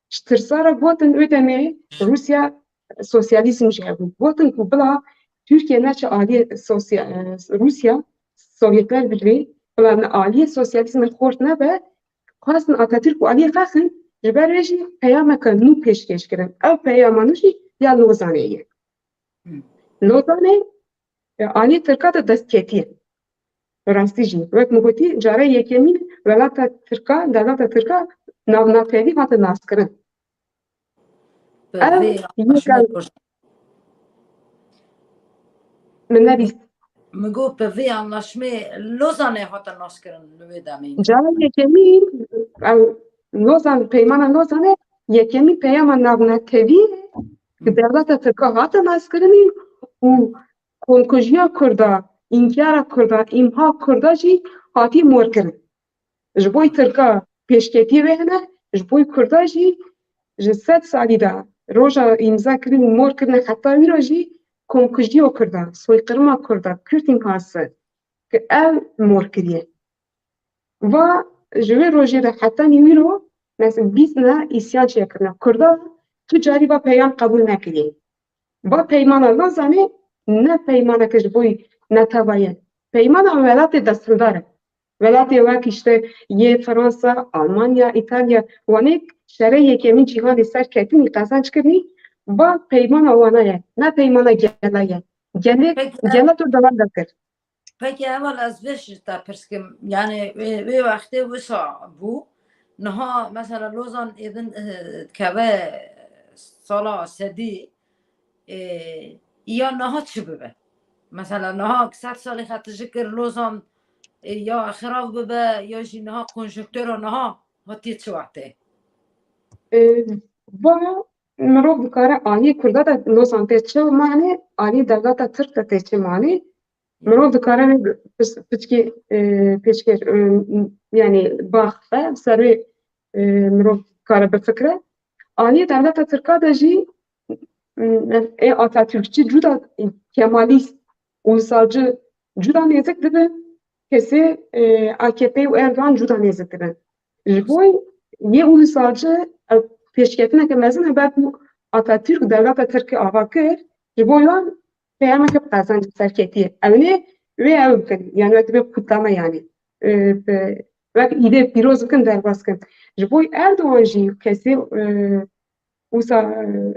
ji tirsa re gotin, wê demê Rûsya sosyalîzm jî hebû. Gotin ku bila Tirkiye neçe aliyê sosya-, e, Rûsya, Sovyetler Birliği, bila ne aliyê sosyalîzmê xort nebe, xwestin Atatürk û aliyê xwe xin, ji ber wê jî peyameke nû pêşkêş kirin. Ew peyama nû jî ya Lozanê ye. Hmm. Lozanê, e, aliyê Tirka de dest ketiye. Rastî jî, wek min gotî, cara yekemîn welata Tirka, dewleta Tirka navnetewî hate naskirin. Bi Ev vê yek anlaşmê ev Roj-, min nebîst. Min got, bi vê anlaşmê Lozanê hate naskirin li wê demê. Cara yekemîn, ew Lozan, peymana Lozanê yekemîn peyama navnetewî ye ki Hmm. dewleta Tirka hate naskirinî û komkujiya Kurda, înkara Kurda, îmha Kurda jî hatî morkirin. Ji bo Tirka pêşketiyê wê hene, ji bo Kurda jî ji sed salî de roja îmza kirin û mor kirine heta wî re jî komkujiya Kurda, soykırıma Kurda, Kürt imhası ki ev mor kiriye. Va ji wê rojê de hetanî wîro, mesela bîst ne îsyan çêkirine. Kurda tu carî va peyam qebûl nekiriye. Va peymana Lozanê ne peymaneke ji bo netewayê. Peymana welatê desthirdar e. Welatê wek işte yê Fransa, Almanya, Îtalya, wanê şerê yekemîn cîhanê ser ketinî, qezenc kirinî, va peymana wana ye, ne peymana gela ye. Gelê, Peki, gela tu devam de kir. Peki, heval ez vê ji te pirs kim. Yani wê, wê wextê wisa bû. Niha mesela Lozan êdin, eh, keve sala sedî, eh, ya niha çi bibe? Mesela niha sed salê xetiji kir Lozan, eh, ya xirab bibe ya jî niha konjonktura niha hatiye çi wextê? Eh, va mirov dikare aliyê Kurda de Lozan tê çi mane, aliyê dewleta Tirk de tê çi mane. Mirov dikare vê pis-, piçkî, e, pêşkêş, e, yani bax be, ser wê, e, mirov dikare bifikre. Aliyê dewleta Tirka de jî, m, ê Atatürkçi cuda, Kemalîst, ulusalcı cuda nêzik dibe, kesê, e, A K P û Erdogan cuda nêzik dibe. Ji bo yê ulusalcı, e, pêşketineke mezin e, ber ku Atatürk dewleta Tirkî ava kir, ji bo wan peyameke bi qezenc ser ketiye. Ew ê wê ew bikin. Yani wek dibe kutlama yani. E, bi, wek îdê pîroz bikin, derbas bikin. Ji bo Erdogan jî kesê, e, wisa, e,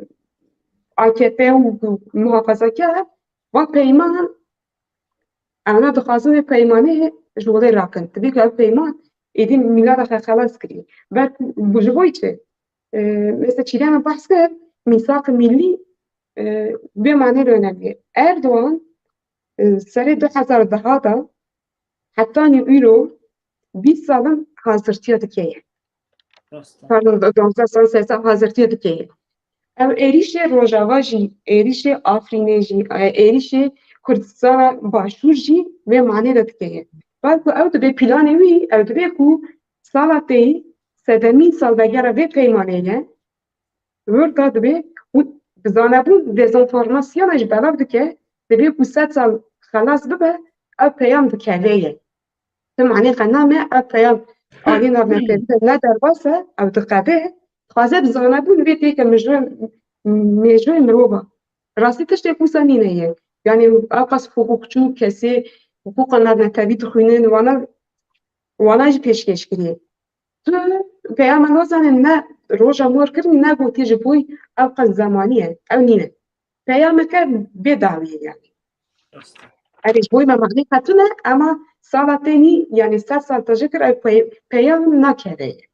A K P û muhafazakar va peyman, ewna dixwazin vê peymanê ji holê rakin. Divê ku ev peyman êdî mîlada xwe xelas kirî. Ber ku ji bo çi? E, mesela çîreme behs kir, mîsaq millî, e, bê manê li önemli. Erdogan, e, serê du hezar deh de hetanî îro bîst sal in hazirtiya dike ye. Rast e. Pardon, duwazdeh sal, sêzdeh hazirtiya dike ye. Ev êrîşê Rojava jî, êrîşê Afrînê jî, e, êrîşê Kurdistana Başûr jî vê manê de dike ye. Belku ew dibe planê wî, ew dibe ku sala tê sedemîn salvegera vê peymanê ye, wir da dibe û bi zanebûn dezenformasyona jî belav dike, dibe ku sed sal xelas bibe, ev peyam dikeve ye. Ti manê qe name, ev peyam alî navnetewî de ne derbas e, ew diqede, dixwaze bi zanebûn vê têke mijû-, mêjoyê mirova. Rastî tiştê wisa nîne ye. Yanî ew qas hiqûqçû, kesê hiqûqa navnetewî dixwînin, wana, wana jî pêşkêş kiriye. Tu peyama Lozanê ne roja mor kirinî, ne gotiye ji bo ew qas zemanî ye. Ew nîne. Peyameke bê dawî ye yanî. Erê, ji bo me manê qe tune, ema sala tênî, yanî sed sal tije kir, ew pey-, peyam nakeve ye.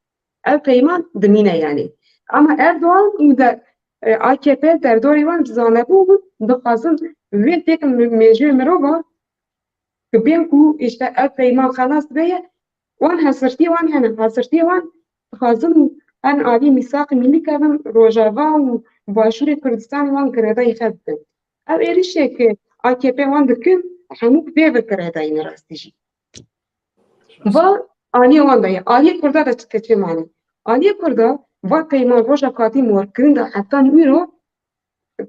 Ev peyman dimîne yanî. Ama Erdogan û de, e, A K P derdorê wan bi zanebûn dixwazin vê têk mi-, mêjûyê mirova ki bên ku îşte ev peyman xelas dibe ye, wan hesirtiyê wan hene. Hesirtiyê wan dixwazin en alî mîsaqê milî kevin, Rojava û Başûrê Kurdistanê wan girêdayî xebitin. Ev êrişê ki A K P wan dikin, hemû vê ve girêdayî ne rastî jî. Va aliyê wan de ye. Aliyê Kurda de çi keçê mane? Aliyê Kurda va peyman roja katî morkirin de hetan îro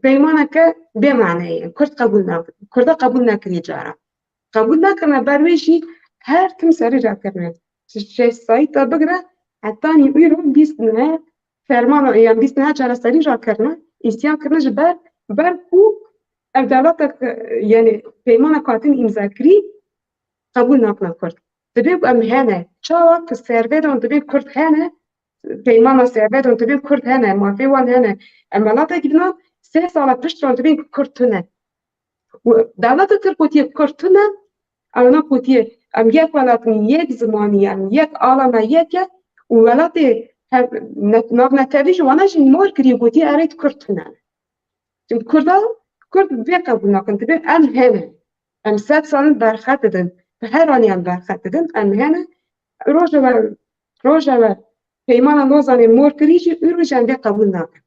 peymaneke bê mane ye. Kurd qebûl nakin. Kurda qebûl nekiriye cara. Qebûl nakirine ber wê jî her tim serî rakirine. Ji Şêx Seîd de bigire hetanî îro bîst ne fermana, yan bîst ne çareserî rakirine, îsyan kirine ji ber, ber ku ev dewletek, yanî peymana katîn îmza kirî, qebûl nakine Kurd. Dibê ku em hene. Çawa ki Servêdan dibê Kurd hene, peymana Servêdan dibê Kurd hene, mafê wan hene. Em welatekî dina sê sala pişt wan dibên ku Kurd tune. Û dewleta Tirk gotiye Kurd tune, ana gotiye em yek welat in, yek zimanî, em yek alana yek e û welatê hev-, ne-, navnetewî ji wana jî mor kiriye, gotiye erê Kurd tune. Çimkî Kurda, Kurd vê qebûl nakin, dibê em hene. Em sed sal in berxwe didin. Bi her anî em berxwe didin, em hene. Rojeve, rojeve peymana Lozanê mor kirî jî, îro jî em vê qebûl nakin.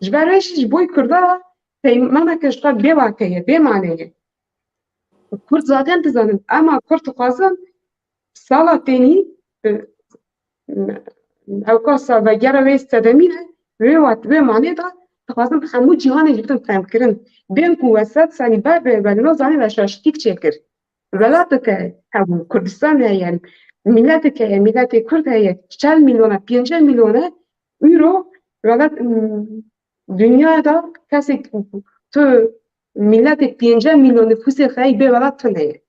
Ji ber wê jî ji bo Kurda peymaneke ji xwe bê wate ye, bê mane ye. Kurd zaten dizanin, ema Kurd dixwazin sala tênî, e, ewka salvegera wê sedemî de, wê wat, wê manê de dixwazin hemû cîhanê jî bidin fehmkirin. Bên ku we sed salî ber ve, we Lozanê ve şaştîk çêkir. Welateke hebû, Kurdistan heye, mileteke heye, miletê Kurd heye, çel milyon e, pêncî milyon e, îro welat, m, dinyaya de kesek tu miletê pêncî milyon nifûsê xeyî bê welat tune ye.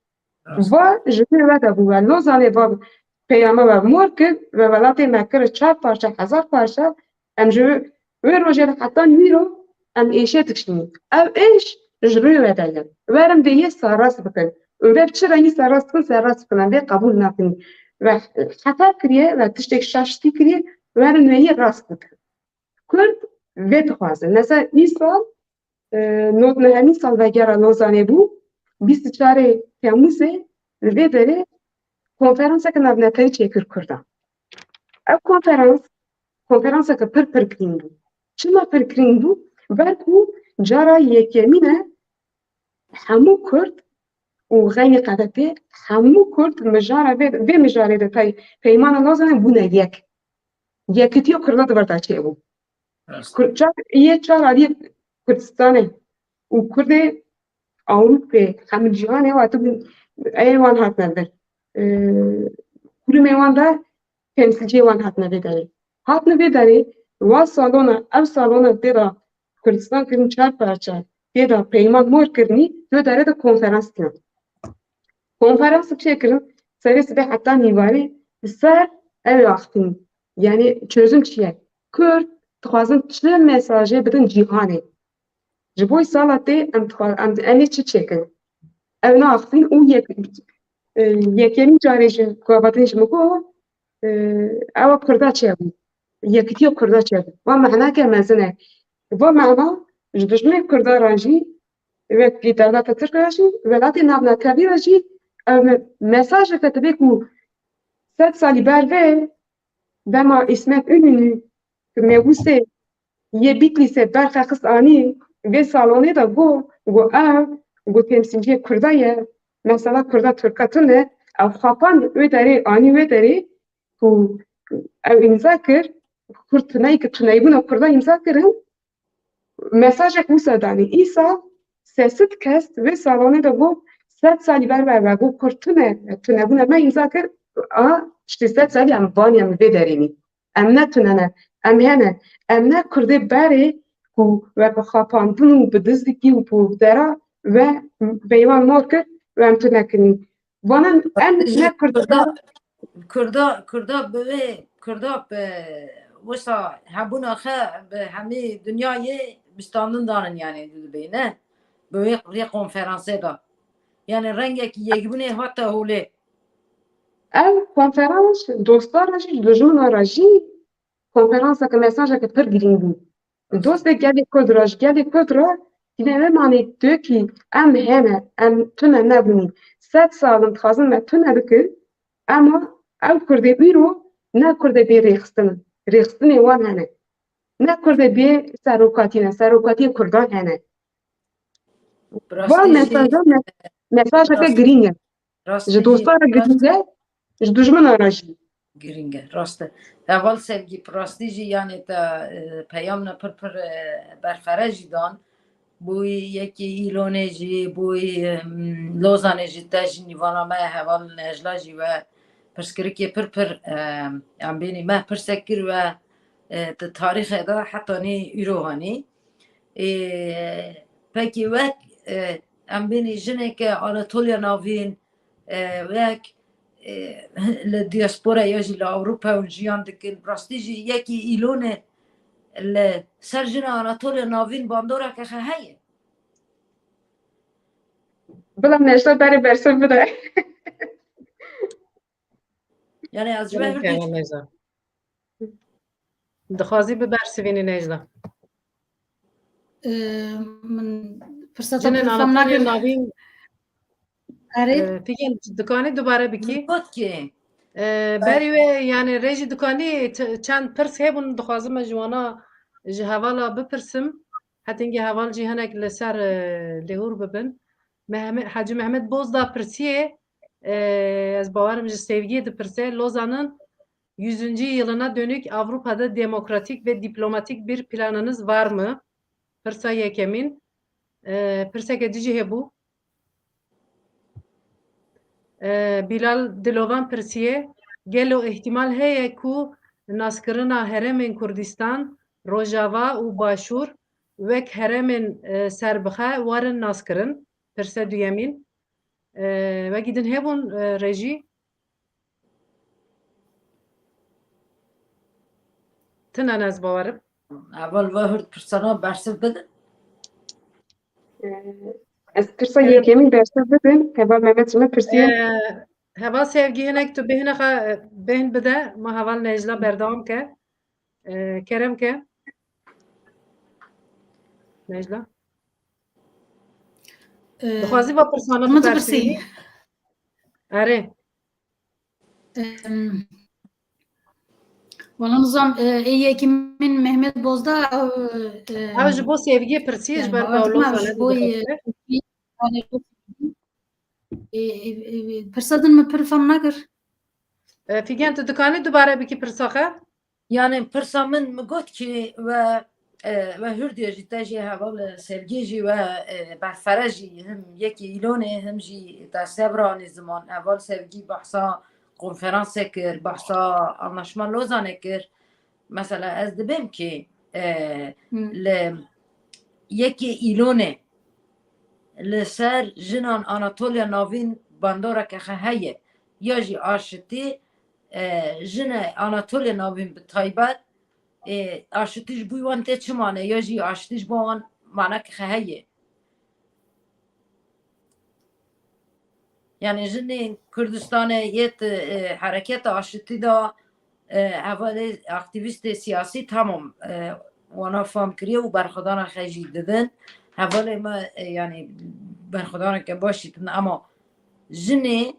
Rast. Va ji vê we de bû we Lozanê va peyama we mor kir, we welatê me kir çar parça, hezar parça, em ji wê rojê de heta nîro em êşê dikişînin. Ev êş ji rûyê we de ye. Werin vê yê serast bikin. Û vê bi çi rengî serast bikin, serast bikin. Em vê qebûl nakin. We heta kiriye, we tiştek şaştî kiriye, werin vê yê rast bikin. Kurd vê dixwazin. Mesela îsal, e, nod nehemîn salvegera Lozanê bû, bîst û çarê Temmûzê li vê derê konferanseke navnetewî çêkir Kurdan. Ev konferans, konferanseke pir pir girîng bû. Çima pir girîng bû? Ber ku cara yekemîn e hemû Kurd û xeynî qedetê, hemû Kurd mijara vê, vê mijarê de pey-, peymana Lozanê bûne yek. Yekitiya Kurda di vir de çêbû. Rast. Kur-, çar, yê çar aliyê Kurdistanê û Kurdê Ewropê, hemû cîhanê hatibûn, ê wan hatine vir. Ee, kurumê wan de temsîlciyê wan hatine vê derê. Hatine vê derê, wa salona, ev salona tê de Kurdistan kirin çar parça, tê de peyman mor kirinî, tu derê de konferans kirin. Konferans çêkirin, serê sibê heta nîvarê, li ser ew axiftin. Yanî çözüm çi ye? Kurd dixwazin çi mesajê bidin cîhanê? Ji bo sala tê em dixwa-, em, em ê çi çêkin? Ew naxifin û yek-, e, yekemîn carê ji ku hatin ji min got, e, ewa Kurda çêbû. Yekitiya Kurda çêbû. Va mehneke mezin e. Va mehna ji dijminê Kurda re jî, wekî dewleta Tirk re jî, welatê navnetewî re jî, ew me-, mesajeke dibe ku sed salî ber vê, dema Îsmet Înûnû, ki mebûsê yê Bîtlîsê berxe xist anî vê salonê de got, got ev, got temsîlciyê Kurda ye, mesela Kurda Tirka tune, ew xapand wê derê, anî wê derê ku ew îmza kir, Kurd tuneyî ki tuneybûna Kurda îmza kirin, mesajek wisa danî. Îsal sê sed kes vê salonê de got, Sed salî ber me ve got Kurd tune, tunebûna me îmza kir, a, işte sed salî em vanî em li vê derê nî. Em ne tune ne, em hene. Em ne Kurdê berê ku we bi xapandin û bi dizdikî û bi dera ve veywan mor kir ve em tune kirî. Vana em ne Kurd Kurda, Kurda, Kurda bi wê, Kurda bi wisa hebûna xe bi hemî dinyayê bistandin danin, yani, dibê, ne? Bi wê rê konferansê de. Yani, rengekî yekbûnê hate holê. Ev konferans dostlar re jî, dijmina re jî konferanseke, mesajeke pir girîng bû. Dostê gelê Kurd re, ji gelê Kurd re tîne nemanê, diyo ki em hene, em tune nebûnî. Sed sal in dixwazin me tune bikin, ema ew Kurdê îro ne Kurdê bê rêxistin in. Rêxistinê wan hene. Ne Kurdê bê serokatî ne, serokatiyê Kurdan hene. Van mesaja, me-, mesajeke girîng e. Ji dostan re girîng e, ji dijminan re jî. Girîng e, rast e. Heval Sevgî, bi rastî jî, yani, te, e, peyamne pir pir, e, berfere jî dan. Bo yekê Îlonê jî, bo, e, Lozanê jî, te jî nîvana me heval Necla jî we pirsgirikê pir pir, e, em bênî me pirsek kir we, e, di tarîxê de heta nî îro hanî. E, pekî wek, e, em bênî jineke Anatoliya Navîn, e, wek, e, li diaspora ya jî li Ewropa hûn jiyan dikin. Bi rastî jî yekî Îlonê li ser jina Anatoliya Navîn bandoreke xe heye. Bila Necla berê bersiv bide. Yani ez ji we Kerem hurdî Necla. Dixwazî bibersivînî Necla. Ee, min pirsa te Cinên pir fam Anatoliya nakir. Navîn, Erê. Ee, Figen, dikanî dubare bikî? Min got ki. Ee, berî wê, yani, rê jî dikanî ç-, çend pirs hebûn, dixwazim ez ji wana, ji hevala bipirsim. Hetingê heval jî hinek li ser, e, lêhûr bibin. Mehme-, Hacı Mehmet Bozdağ pirsiye, e, ez bawerim ji Sevgiyê dipirse, Lozan'ın yüzüncü yılına dönük Avrupa'da demokratik ve diplomatik bir planınız var mı? Pirsa yekemîn. E, pirseke dijî hebû. E, Bilal Dilovan pirsiye, gelo îhtimal heye ku naskirina herêmên Kurdistan, Rojava û Başûr wek herêmên, e, serbixe werin naskirin? Pirse duyemîn. E, wekî din hebûn, e, rejî? Tine ne ez bawerim. Heval ve hurd pirsana bersiv bidin. Ee, ez pirsa yekemîn bersiv bidim. Heval Mehmet ji min pirsiye. Ee, heval Sevgî hinek tu bêhna xwe, e, bêhn bide. Ma heval Necla berdewam ke. Ee, kerem ke. Necla. Ee, Dixwazî va pirsana min tu bibersivînî? Erê. Em, Wala nizam, e, ê yekî min Mehmet Bozdağ, ew, e, Ew ji bo Sevgiyê pirsiye, ji ber ku ew Lozanê dixwaze. E, e, e, pirsa din min pir fam nakir. E, Figen, tu dikanî dubare bikî pirsa xwe? Yani pirsa min, min got ki we, e, we hurdê jî, te jî heval Sevgî jî we, e, berfere jî, him yekî Îlonê, him jî te sebranî ziman. Heval Sevgî behsa konferansê kir, behsa anlaşma Lozanê kir. Mesela ez dibêm ki, e, Hmm. li yekê Îlonê li ser jinan Anatoliya Navîn bandoreke xe heye. Ya jî aşitî, e, jinê Anatoliya Navîn bi taybet, e, aşitî ji bo wan tê çi mane, ya jî aşitî ji bo wan maneke xe heye. Yani jinên Kurdistanê yê di, e, hereketa aşitî de, e, hevalê aktîvîstê siyasî tamam, e, wana fam kiriye û berxwedana xe jî didin. Hevalê me, e, yani berxwedaneke baş jî didin, ama jinê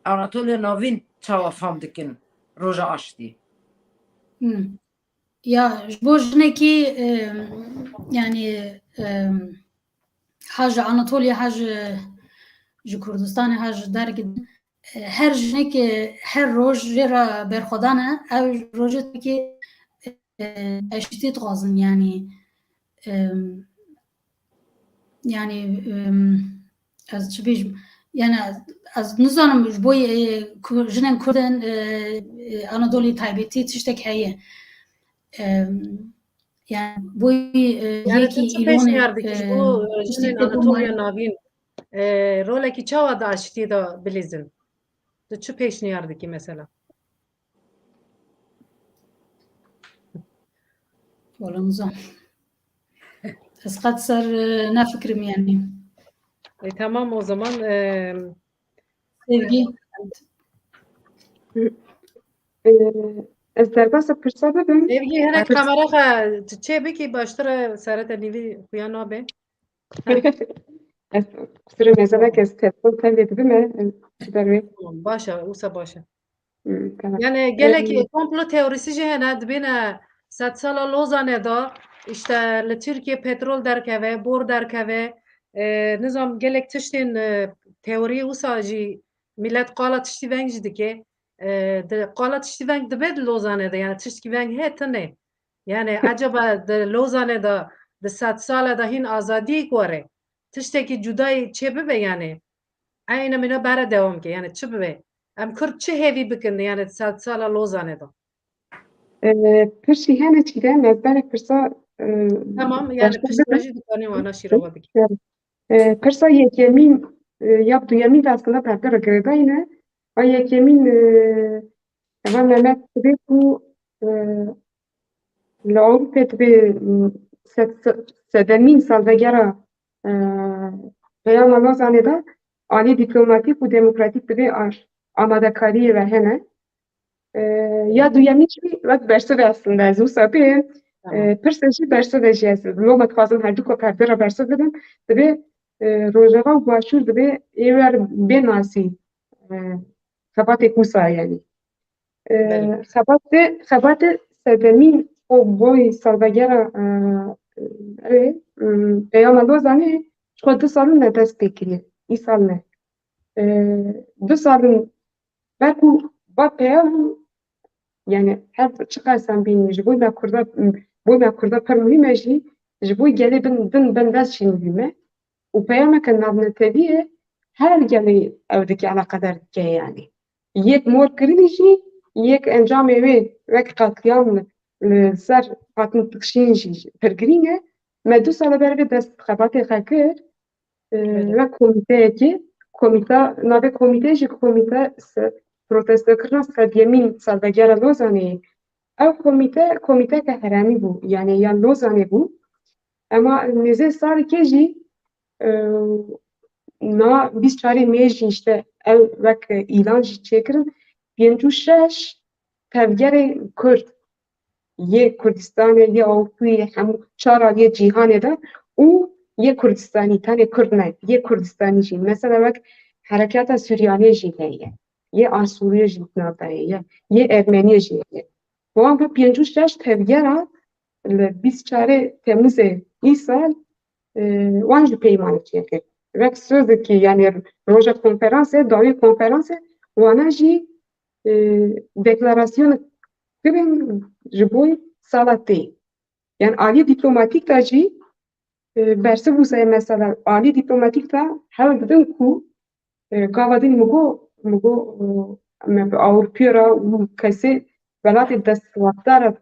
Anatoliya Navîn çawa fam dikin roja aştî? Hmm. Ya, ji bo jinekî, em, yani, em, ha ji Anatoliya, ha ji, ji Kurdistanê, ha ji derg, e, her jinek, e, her roj jê re berxwedan e, ew rojê tê ki, e, eşîtî dixwazin, yani, em, yani, em, ez çi bêjim, Yani ez nizanim ji bo, e, ku-, jinên Kurd in, e, e, Anadolê taybetî tiştek heye. E, yani bo, e, Yani yekî tu çi Îlonê, pêşniyar dikî ji bo, e, e, jinên tiştek de bo Anatoliya may- Navîn, e, rolekî çawa di aştiyê de bilîzin? Tu çi pêşniyar dikî mesela? Wala nizam. Ez qet ser, e, nefikirim yani. E, tamam o zaman, e, Sevgi. Ee, ez derbasa pirsa bibim. Sevgi, hinek Pirs- kamera xwe çê bikî, baştir e, serete nîvî xuya nabe. Ez kusurê mezelek ez telefon tevlê dibim e, em, ji ber wê. Tamam, baş e, wisa baş e. Hmm, tamam. Yani gelek Em, komplo teorisi jî hene, dibêne sedsala Lozanê de, işte, li Tirkiye petrol derkeve, bor derkeve, e, nizam gelek tiştên, e, teoriyê wisa jî millet qala tiştî veng jî dike. E, di, qala tiştî veng dibe di Lozanê de, yani tiştkî veng heye tune. Yani acaba di Lozanê de, di sedsala de hîn azadiyek were, tiştekî cudayê çê bibe yani? Eyne mîna bere dewam ke, yani çi bibe? Em Kurd çi hêvî bikin, yani sedsala Lozanê de? Ee, pirsî hene Çiğdem, ez berek pirsa, e, Tamam, yani baştir pirsî bibim. jî dikanî wana şîrova bikî. Ee, pirsa yekemîn, e, ya duyemîn de aslında perde re girêdayî ne. A yekemîn, e, eva Mehmet dibe ku, e, li Ewropê dibe, m, sed-, sedemîn salvegera, e, peyama Lozanê de alî dîplomatîk û demokratîk dibe a-, amadekariyê ve hene. E, ya duyemîn jî wek bersiv e aslında, ez wisa bê, Tamam. e, pirsa jî bersiv e jî ez. Loma dixwazim herduka perde re bersiv bidim. Dibe, e, Rojava û Başûr dibe ê wer bê nasî, e, xebatê wisa yani. E, Belê. Xebatê, xebatê sedemîn û boy salvegera, e, e, e, peyama Lozanê ji xwe du sal in me dest pê kiriye. Îsal ne. E, du sal in ber ku va peyam, yani her çiqas em bînin, ji bo me Kurda, bo me Kurda pir muhîm e jî, ji bo gelê bin, bin, bin dest jî muhîm e. Û peyameke navnetewî ye, her gelê ew dike eleqedar dike yani. Yek mor kirinî jî, yek encamê wê wek qetlîam li ser hatin pixşîn jî pir girîng e. Me du sala ber vê dest xebatê xwe kir, e, Belê. Wek komîteyekê, komîta, navê komîteyê jî komîte se-, protestokirina sedyemîn salvegera Lozanê ye. Ew komîte, komîteke herêmî bû, yani ya Lozanê bû. Ema nêzê salekê jî, e, niha bîst çarê mê jî işte ew wek îlan jî çêkirin, pêncî û şeş tevgerê Kurd yê Kurdistanê, yê Ewropî, hemû çar aliyê cîhanê de û yê Kurdistanî, tenê Kurd ne, yê Kurdistanî jî. Mesela wek Herekata Suryaniyê jî heye, yê Asûriyê jî di nav de heye, yê Ermeniyê jî heye. Wan bi pêncî û şeş tevgera li bîst çarê Temûzê îsal, e, wan jî peymanê çêkir. Wek sözekî, yani roja konferansê, dawî konferansê, wana jî, e, deklarasyon kirin ji bo sala tê. Yani aliyê dîplomatîk de jî, e, bersiv wisa ye mesela. Aliyê dîplomatîk de hewl didin ku, e, gava din min got, min got, e, me bi Ewropî re û kesê welatê desthilatdar re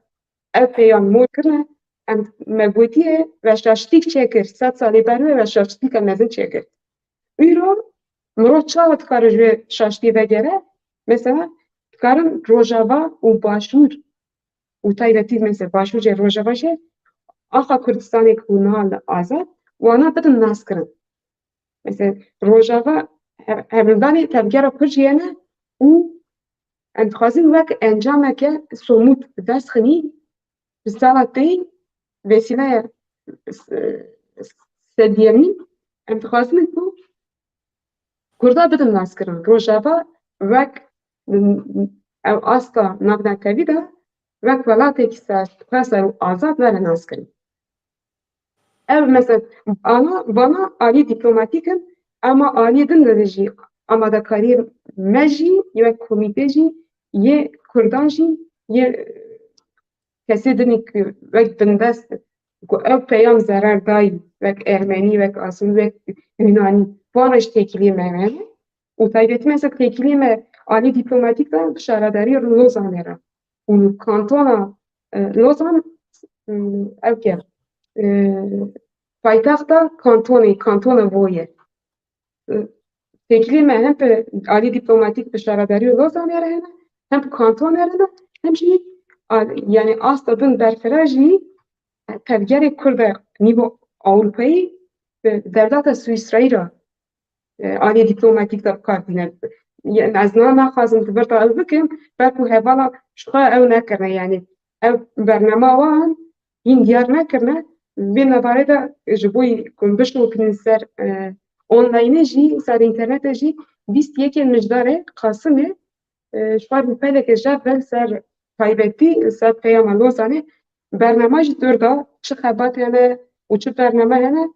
ev peyam mor kirine, em, me gotiye veşaştîk çêkir, sed salê berê ve veşaştîka mezin çêkir. Îro mirov çawa dikare ji vê şaştiyê vegere? Mesela dikarin Rojava û Başûr û taybetî mesela Başûr jî Rojava jî axa Kurdistanê ku niha li azad, wana bidin naskirin. Mesela Rojava hev-, hevldanê tevgera Kurd jî hene û em dixwazin wek encameke somût bi dest xinî, bi sala tê vesîleya s-, sediyemîn em dixwazin ku Kurda bidin naskirin. Rojava wek, ew asta navnetewî de wek welatekî serbixwest û azad were naskirin. Ev mesela ana, vana alî dîplomatîk in, ama alî din de jî amadekariyê me jî, wek komîte jî, yê Kurdan jî, yê kesê dinî ku wek bindest, ku ev peyam zerar dayî, wek Ermenî, wek Asûrî, wek Yunanî, vana jî têkiliyê me hene. û taybetî mesela têkiliyê me alî dîplomatîk de bi şaredarî Lozanê re. Û kantona, e, Lozan, e, ew ke, e, paytexta kantonê, kantona Vaud ye. E, têkiliyê me hem bi alî dîplomatîk bi şaredarî Lozanê re hene, hem bi kantonê re ne, hem jî al-, yani asta din berfira jî tevgerê Kurd e nîvo Ewropayî, e, dewleta Swîsreyî re, e, aliyê dîplomatîk de bi kar tîne. Ye-, ez na-, naxwazim di vir de ew bikim, belkû hevala ji xwe ew nekirine, yani ew bernama wan hîn diyar nekirine. Vê nevarê de ji bo ku bişopînin ser, e, onlaynê jî, ser înternetê jî bîst yekê Mijdarê Qasimê, e, ji xwe rûpeleke jev ve ser taybetî, ser peyama Lozanê, bernama jî dor da, çi xebat hene û çi bername hene,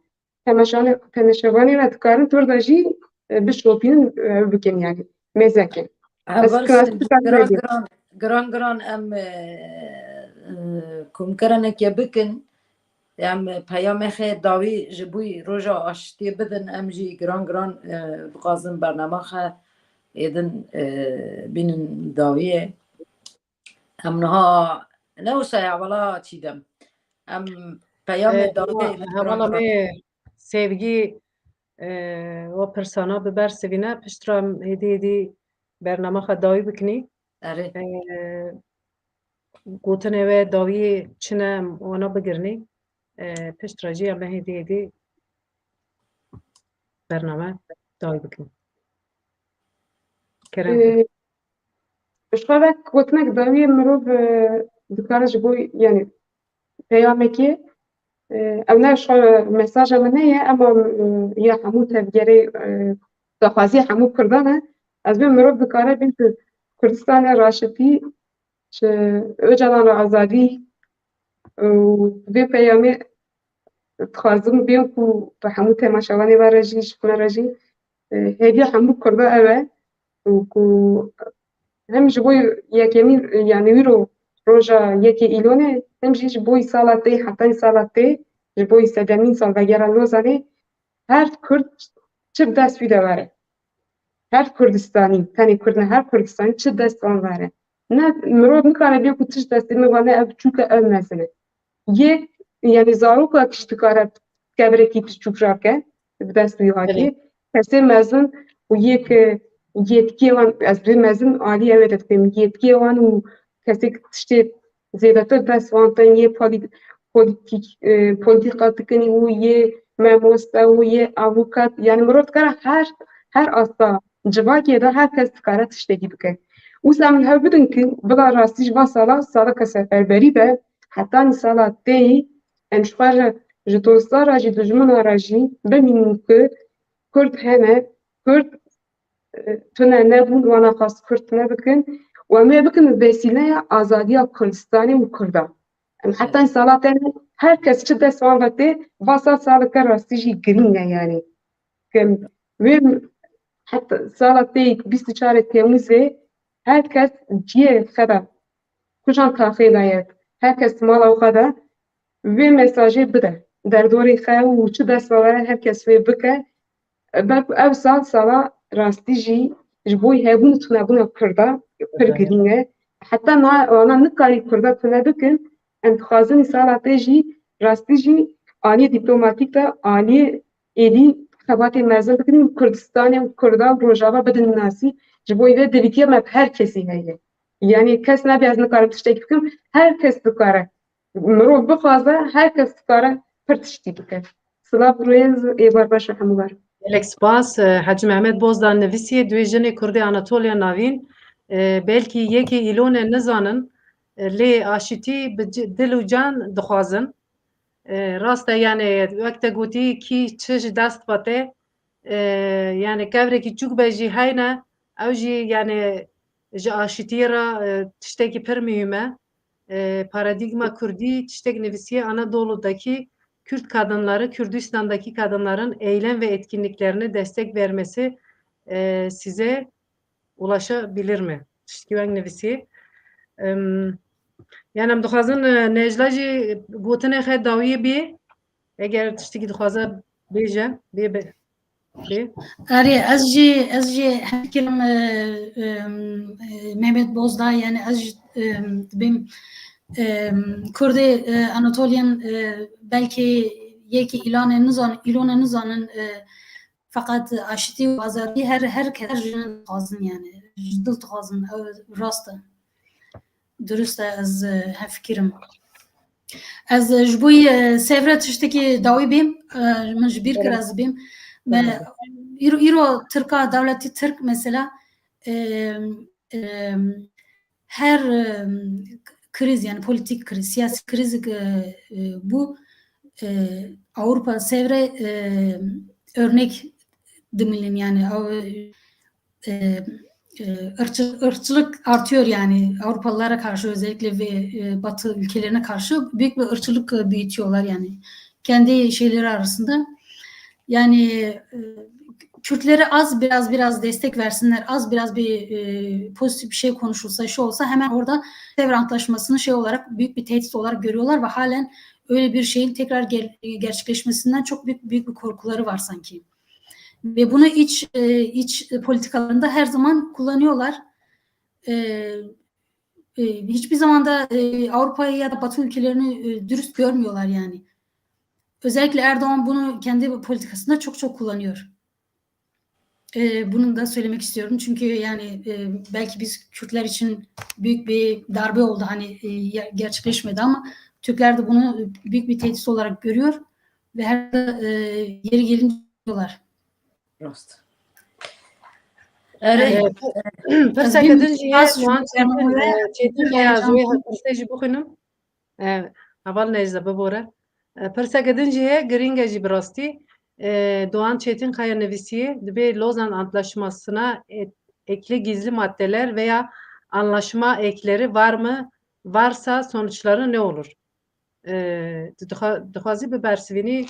temeşane-, temeşevanê re dikarin dor da jî, e, bişopînin, e, bikin yani. Mêzeke. Heval Singh, giran, giran, giran, giran em, e, e, komkirineke bikin. Em peyamê xwe dawî ji bo roja aştiyê bidin, em jî giran giran, e, dixwazin bernama xwe êdin, e, bînin dawiyê. Em niha ne wisa ya, wela Çîdem. Em peyamê E, dawiyê hevala, hevala me Sevgî, e, o pirsana bi ber sivîne, piştre em hêdî hêdî bernama xwe dawî bikinî. Erê. E, gotinê we dawiyê çi ne, em wana bigirinî. E, piştre jî em ê hêdî hêdî bername dawî bikin. Kerem. E, ji xwe wek gotinek dawiyê mirov, e, dikare ji bo, yani, peyamekê, e, ew ne ji xwe mesaja min ne ye, ema, e, ya hemû tevgerê, e, daxwaziya hemû Kurdan e. Ez bê mirov dikare bê ji Kurdistanê raşitî, ji Ocalan re azadî û vê peyamê dixwazim bêm ku bi hemû temaşevanê ve re jî, ji me re jî, e, hêviya hemû Kurda ew e û ku hem ji bo yekemîn, yani wîro roja yekê Îlonê, hem jî ji bo sala tê, hetanî sala tê, ji bo sedemîn salvegera Lozanê, her Kurd çi bi dest wî de were. Her Kurdistanî, tenê Kurd ne, her Kurdistanî çi dest wan were. Ne, mirov nikare bê ku tişt destê min ve ne ev biçûk e, ev mezin e. Yek, yani zarokek jî dikare kevrekî biçûk rake, bi dest wî hatiye. Belê. Kesê mezin û yek, e, yetkiyê wan, ez bê mezin alî ew ê de dikim, yetkiyê wan û kesê tiştê zêdetir dest wan tên yê polî-, polîtîk, e, polîtîka dikin û yê memoste û yê avukat, yani mirov dikare her, her asta civakê de her kes dikare tiştekî bike. Wisa em li hev bidin ku bila rastî ji van sala, saleke seferberî be, hetanî sala têyî, em ji xwe re, ji dostan re jî, dijminan re jî bimînin ku Kurd hene, Kurd, e, tune nebûn, wana xwest Kurd tune bikin û em ê bikin vesîleya azadiya Kurdistanê û Kurdan. Em heta sala te her kes çi dest wan ve tê, va sal saleke rastî jî girîng e yani. Ke wê heta sala tê bîst û çar Temmuzê her kes ciyê xwe de kujan taxê de ye. Her kes mala xwe de vê mesajê bide. Derdorê xwe û çi dest ve were her kes wê bike. Belku ev sal sala rastî jî ji bo hebûn û tunebûna Kurda pir girîng e. Heta na, wana nikarî Kurda tune bikin, em dixwazin sala te jî rastî jî aliyê dîplomatîk de aliyê êdî xebatê mezin bikin û Kurdistanê û Kurda û Rojava bidin nasî, ji bo vê divîtiya me bi her kesî heye. Yani kes nabe ez nikarim tiştekî bikim, her kes dikare. Mirov bixwaze, her kes dikare pir tiştî bike. Silav û rêz ê bar baş e hemû bar. Gelek spas. E, Hecî Mehmet Bozdağ nivîsiye, duê jinê Kurdê Anatoliya Navîn, e, belkî yekê Îlonê nizanin, e, lê aşitî bi ci-, dil û can dixwazin. E, rast e, yani wek te gotî kî çi ji dest ve tê, e, yani kevrekî çûk be jî heyne, ew jî yani ji aşitiyê re, e, tiştekî pir muhîm e. E, Paradigma Kurdî tiştek nivîsiye, Anadolu'daki Kürt kadınları, Kürdistan'daki kadınların eylem ve etkinliklerine destek vermesi, e, size ulaşabilir mi? Tiştkî weng nivîsiye. Em, yani em dixwazin, e, Necla jî gotinê xwe dawiyê bê. Eger tiştekî dixwaze bêje, bê be. Erê, ez jî, ez jî hevkirim, e, e, e, Mehmet Bozdağ, yani ez jî, e, dibêm, e, Kurdê, e, Anatolian, e, belkî yekî îlanê nizan, îlonê nizanin, e, feqet aşitî û azadî her, her kes, her jin dixwazin yani. Ji dil dixwazin, ew rast e. Dirust e, ez, e, hevkirim. Ez, e, ji bo yê, e, Sêvre tiştekî dawî bêm, e, min ji bîr kir ez bêm. Me, îro, îro Tirka, dewletî Tirk mesela, e, e, her, e, kriz, yani politik kriz, siyasi kriz, e, e, bû, e, Avrupa Sêvre, e, örnek dimilin yani. Ew, e, e, ırkçı-, ırkçılık artıyor yani Avrupalılara karşı, özellikle ve, e, Batı ülkelerine karşı büyük bir ırkçılık, e, büyütüyorlar yani kendi şeyleri arasında. Yani, e, Kürtlere az biraz, biraz destek versinler, az biraz bir, e, pozitif bir şey konuşulsa, şey olsa hemen orada Sevr Antlaşması'nı şey olarak, büyük bir tehdit olarak görüyorlar ve halen öyle bir şeyin tekrar gel-, gerçekleşmesinden çok büyük, büyük bir korkuları var sanki. Ve bunu iç, e, iç politikalarında her zaman kullanıyorlar. E, e, hiçbir zamanda, e, Avrupa'yı ya da Batı ülkelerini, e, dürüst görmüyorlar yani. Özellikle Erdoğan bunu kendi politikasında çok çok kullanıyor. E, bunu da söylemek istiyorum. Çünkü yani, e, belki biz Kürtler için büyük bir darbe oldu. Hani, e, ya-, gerçekleşmedi ama Türkler de bunu büyük bir tehdit olarak görüyor ve her, e, yeri gelince diyorlar. Rast. Erê, pirseke din jî heye, Doğan Çetin, e, Çetin Kaya, ez wê pirsê jî bixwînim. E, heval Necde, bibore. E, pirseke din jî heye, girîng e jî bi rastî. E, Doğan Çetin Kaya nivîsiye, dibê Lozan Antlaşması'na e-, ekli gizli maddeler veya anlaşma ekleri var mı? Varsa sonuçları ne olur? E, tu dixa-, dixwazî bibersivînî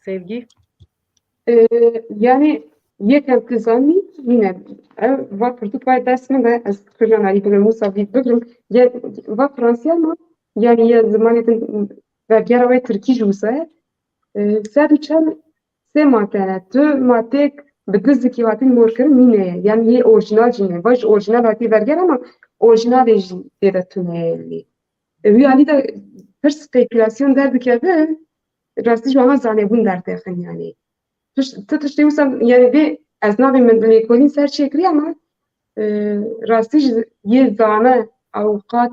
Sevgi? E, yani yekem tu zanî, yine ev va pirtûk vay dest min de, ez Kurdan Alî bigirim, wisa vî bigirim. Ye, va Fransiya ma, yani ye zimanê din vegera wê Tirkî jî wisa ye. E, sed û çel sê madde ne. Tu maddeyek bi dizikî hatî mor kirin nîne ye. Yani yê orijinal jî ne. Va ji orijinal hatî verger ama orijinalê jî tê de tune ye yani. Wî alî de pir spekulasyon derdikeve, rastî ji wana zanebûn derdixin yani. Tiş-, ti tiştê wisa yani vê ez nabêm min bi lêkolîn ser çêkirî ama, e, rastî ji yê zane, awqat,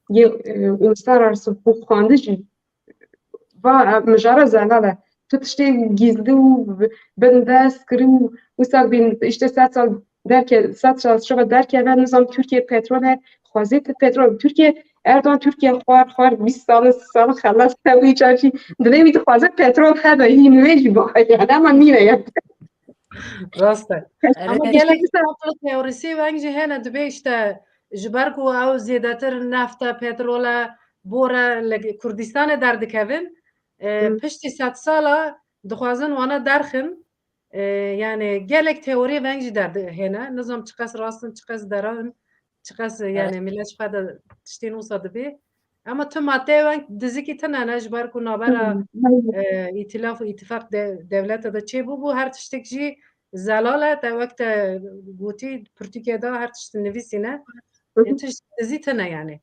yê, e, uluslararası hukuk xwendin jî va, e, mijara zelal e. Tu tiştê gizli û bi-, bindest kirî û wisa bên işte sed sal derke-, sed sal şeva derkeve, nizam Türkiye petrol e, xwezê tu petrol. Türkiye, Erdoğan Türkiye xwar, xwar bîst sal, sal xelas hevî çarşî. Dilê wî dixwaze petrol hebe, hîn wê jî ba, yani ama nîne ya. Rast e. Ama gelek komplo teorisi veng jî hene, dibê işte ji ber ku ew zêdetir nefte, petrole, bore li Kurdistanê derdikevin, e, piştî sed sala dixwazin wana derxin. E, yani gelek teoriyê veng jî derdihêne. Nizam çiqas rast in, çiqas deran, çiqas yani millet ji xwe de tiştên wisa dibê. Ama tu madeyê weng dizikî tine ne, ji ber ku navbera, e, îtilaf û îtifaq de-, dewlete de çêbûbû, her tiştek jî zelal e, te wek te gotî, pirtûkê de her tişt nivîsîne. E, tişt dizî tine yani.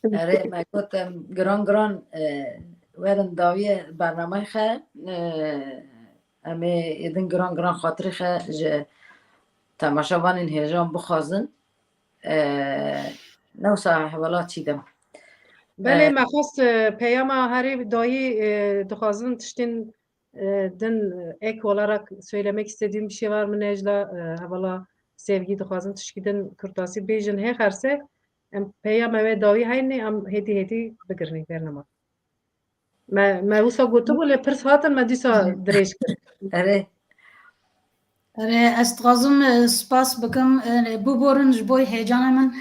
Erê, me got em giran giran, e, werin dawiyê bernameyê xe, e, em ê êdin giran giran xatirê xe ji temaşevanên hêjan bixwazin. E, ne wisa hevala Çîdem. Belê, e, me xwest, e, peyama herî dayî, e, dixwazin tiştên e, din, e, ek olarak söylemek istediğim bir şey var mı Necla? E, hevala Sevgi dixwazin tişkî din kurtasî bêjin hê xerse, em peyama wê dawî heynê, em hêdî hêdî bigirinî bernama. Me, me wisa gotibû, lê pirs hatin, me dîsa dirêj kir. Erê. Erê, ez dixwazim, e, spas bikim, e, biborin ji bo heyecana min.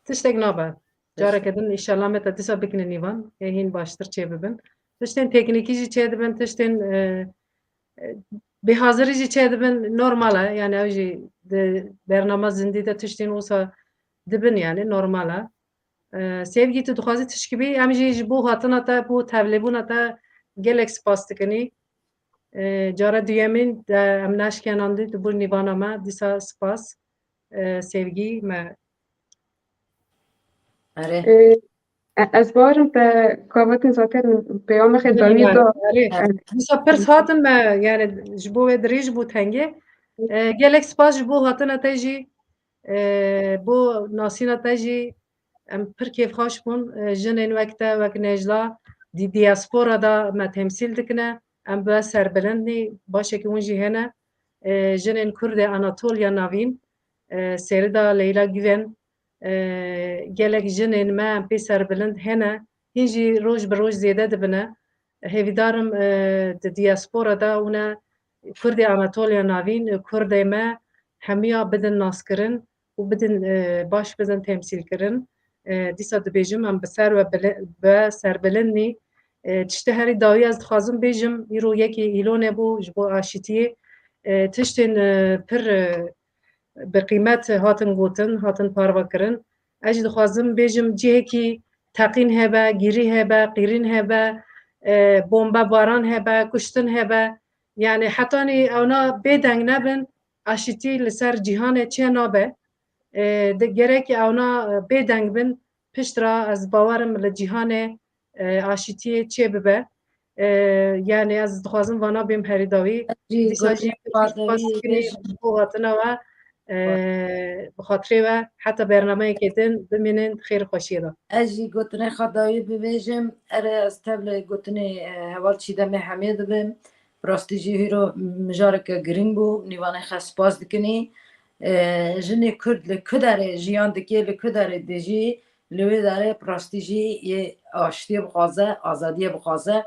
Tiştek nabe. Careke din înşallah me te dîsa bikine nîvan, ê hîn baştir çêbibin. Tiştên teknîkî jî çêdibin, tiştên, e, e, bêhazirî jî çêdibin, normal e. Yani ew jî di bernama zindî de tiştên wisa dibin, yani normal e. E, Sevgî, tu dixwazî tişkî bî? Em jî ji bo hatina te, bo tevlêbûna te gelek spas dikinî. E, cara duyemîn de em neşkenandî, tu bû nîvana me. Dîsa spas. E, Sevgî me. Erê. E, e, ez barim te kavetin zaten peyamê xê dawî da. Erê. Dîsa pirs hatin me, yani ji bo wê dirêj bû tengê. E, gelek spas ji bo hatina te jî. E, bo nasîna te jî em pir kêfxweş bûn. E, jinên wek te, wek Necla, di diaspora de me temsîl dikine. Em bi serbilind nî, başekî hûn jî hene. E, jinên Kurdê Anatoliya Navîn, e, Serida Leyla Güven, e, gelek jinên me em pê serbilind hene. Hîn jî roj bi roj zêde dibine. Hêvîdarim, e, di diaspora de hûn e Kurdê Anatoliya Navîn, e, Kurdê me hemiya bidin naskirin û bidin, e, baş bidin temsîlkirin. E, dîsa dibêjim em bi ser we bili-, bi serbilind nî. E, tiştê herî dawî ez dixwazim bêjim, îro yekê Îlonê bû ji bo aşîtiyê. E, tiştên, e, pir, e, bi qîmet hatin gotin, hatin parve kirin. Ez jî dixwazim bêjim cihekî teqîn hebe, gîrî hebe, qîrîn hebe, e, bombe baran hebe, kuştin hebe. Yani hetanî ewna bêdeng nebin, aşîtî li ser cîhanê çê nabe. E, de, gerek ewna, e, bêdeng bin, pişt re ez bawerim li cîhanê, e, aşîtiyê çê bibe. E, yani ez dixwazim vana bêm herî dawî. Dîsa jî spas dikinî bo hatina we, e, bi xatirê we heta bernameyekê din bimînin xêr û xweşiyê de. Ez jî gotinê xwe dawî bibêjim. Erê, ez tev li gotinê, e, heval Çîdemê Hemê dibim. Bi rastî jî hîro mijareke girîng bû. Nîvanê xwe spas dikinî. E, jinê Kurd li ku derê jiyan dike, li ku derê dijî, li wê derê bi rastî jî yê aştiyê bixwaze, azadiyê bixwaze.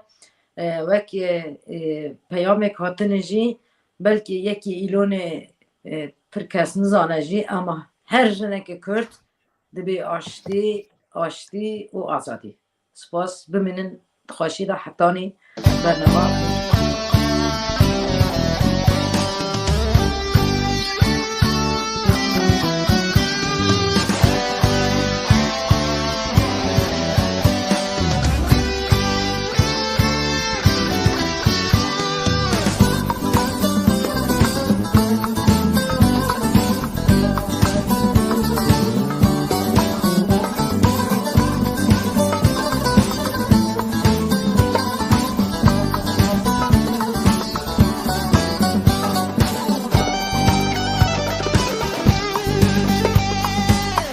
E, wek, e, e, peyamek hatine jî, belkî yekî Îlonê, e, pir kes nizane jî, ama her jineke Kurd dibê aştî, aştî û azadî. Spas, bimînin di xweşî de hetanî bernama.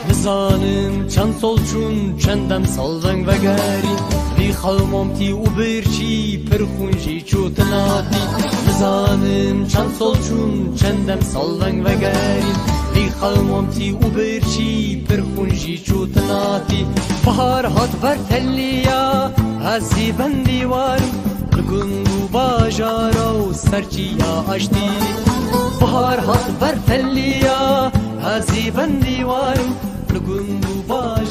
Nizanim çend sal çûn, çend dem sal veng vegerî. Vî xew mam tî û birçî pir xûn jî çû tinatî. Nizanim çend sal çûn, çend dem sal veng vegerî. Vî xew mam tî û birçî pir xûn jî çû tinatî. Bahar hat ber teliya, ez zî bendî warim. Li gund û bajara û serçiya aştî. Bahar hat ber teliya, ez zî bendî warim. Li gund û bajara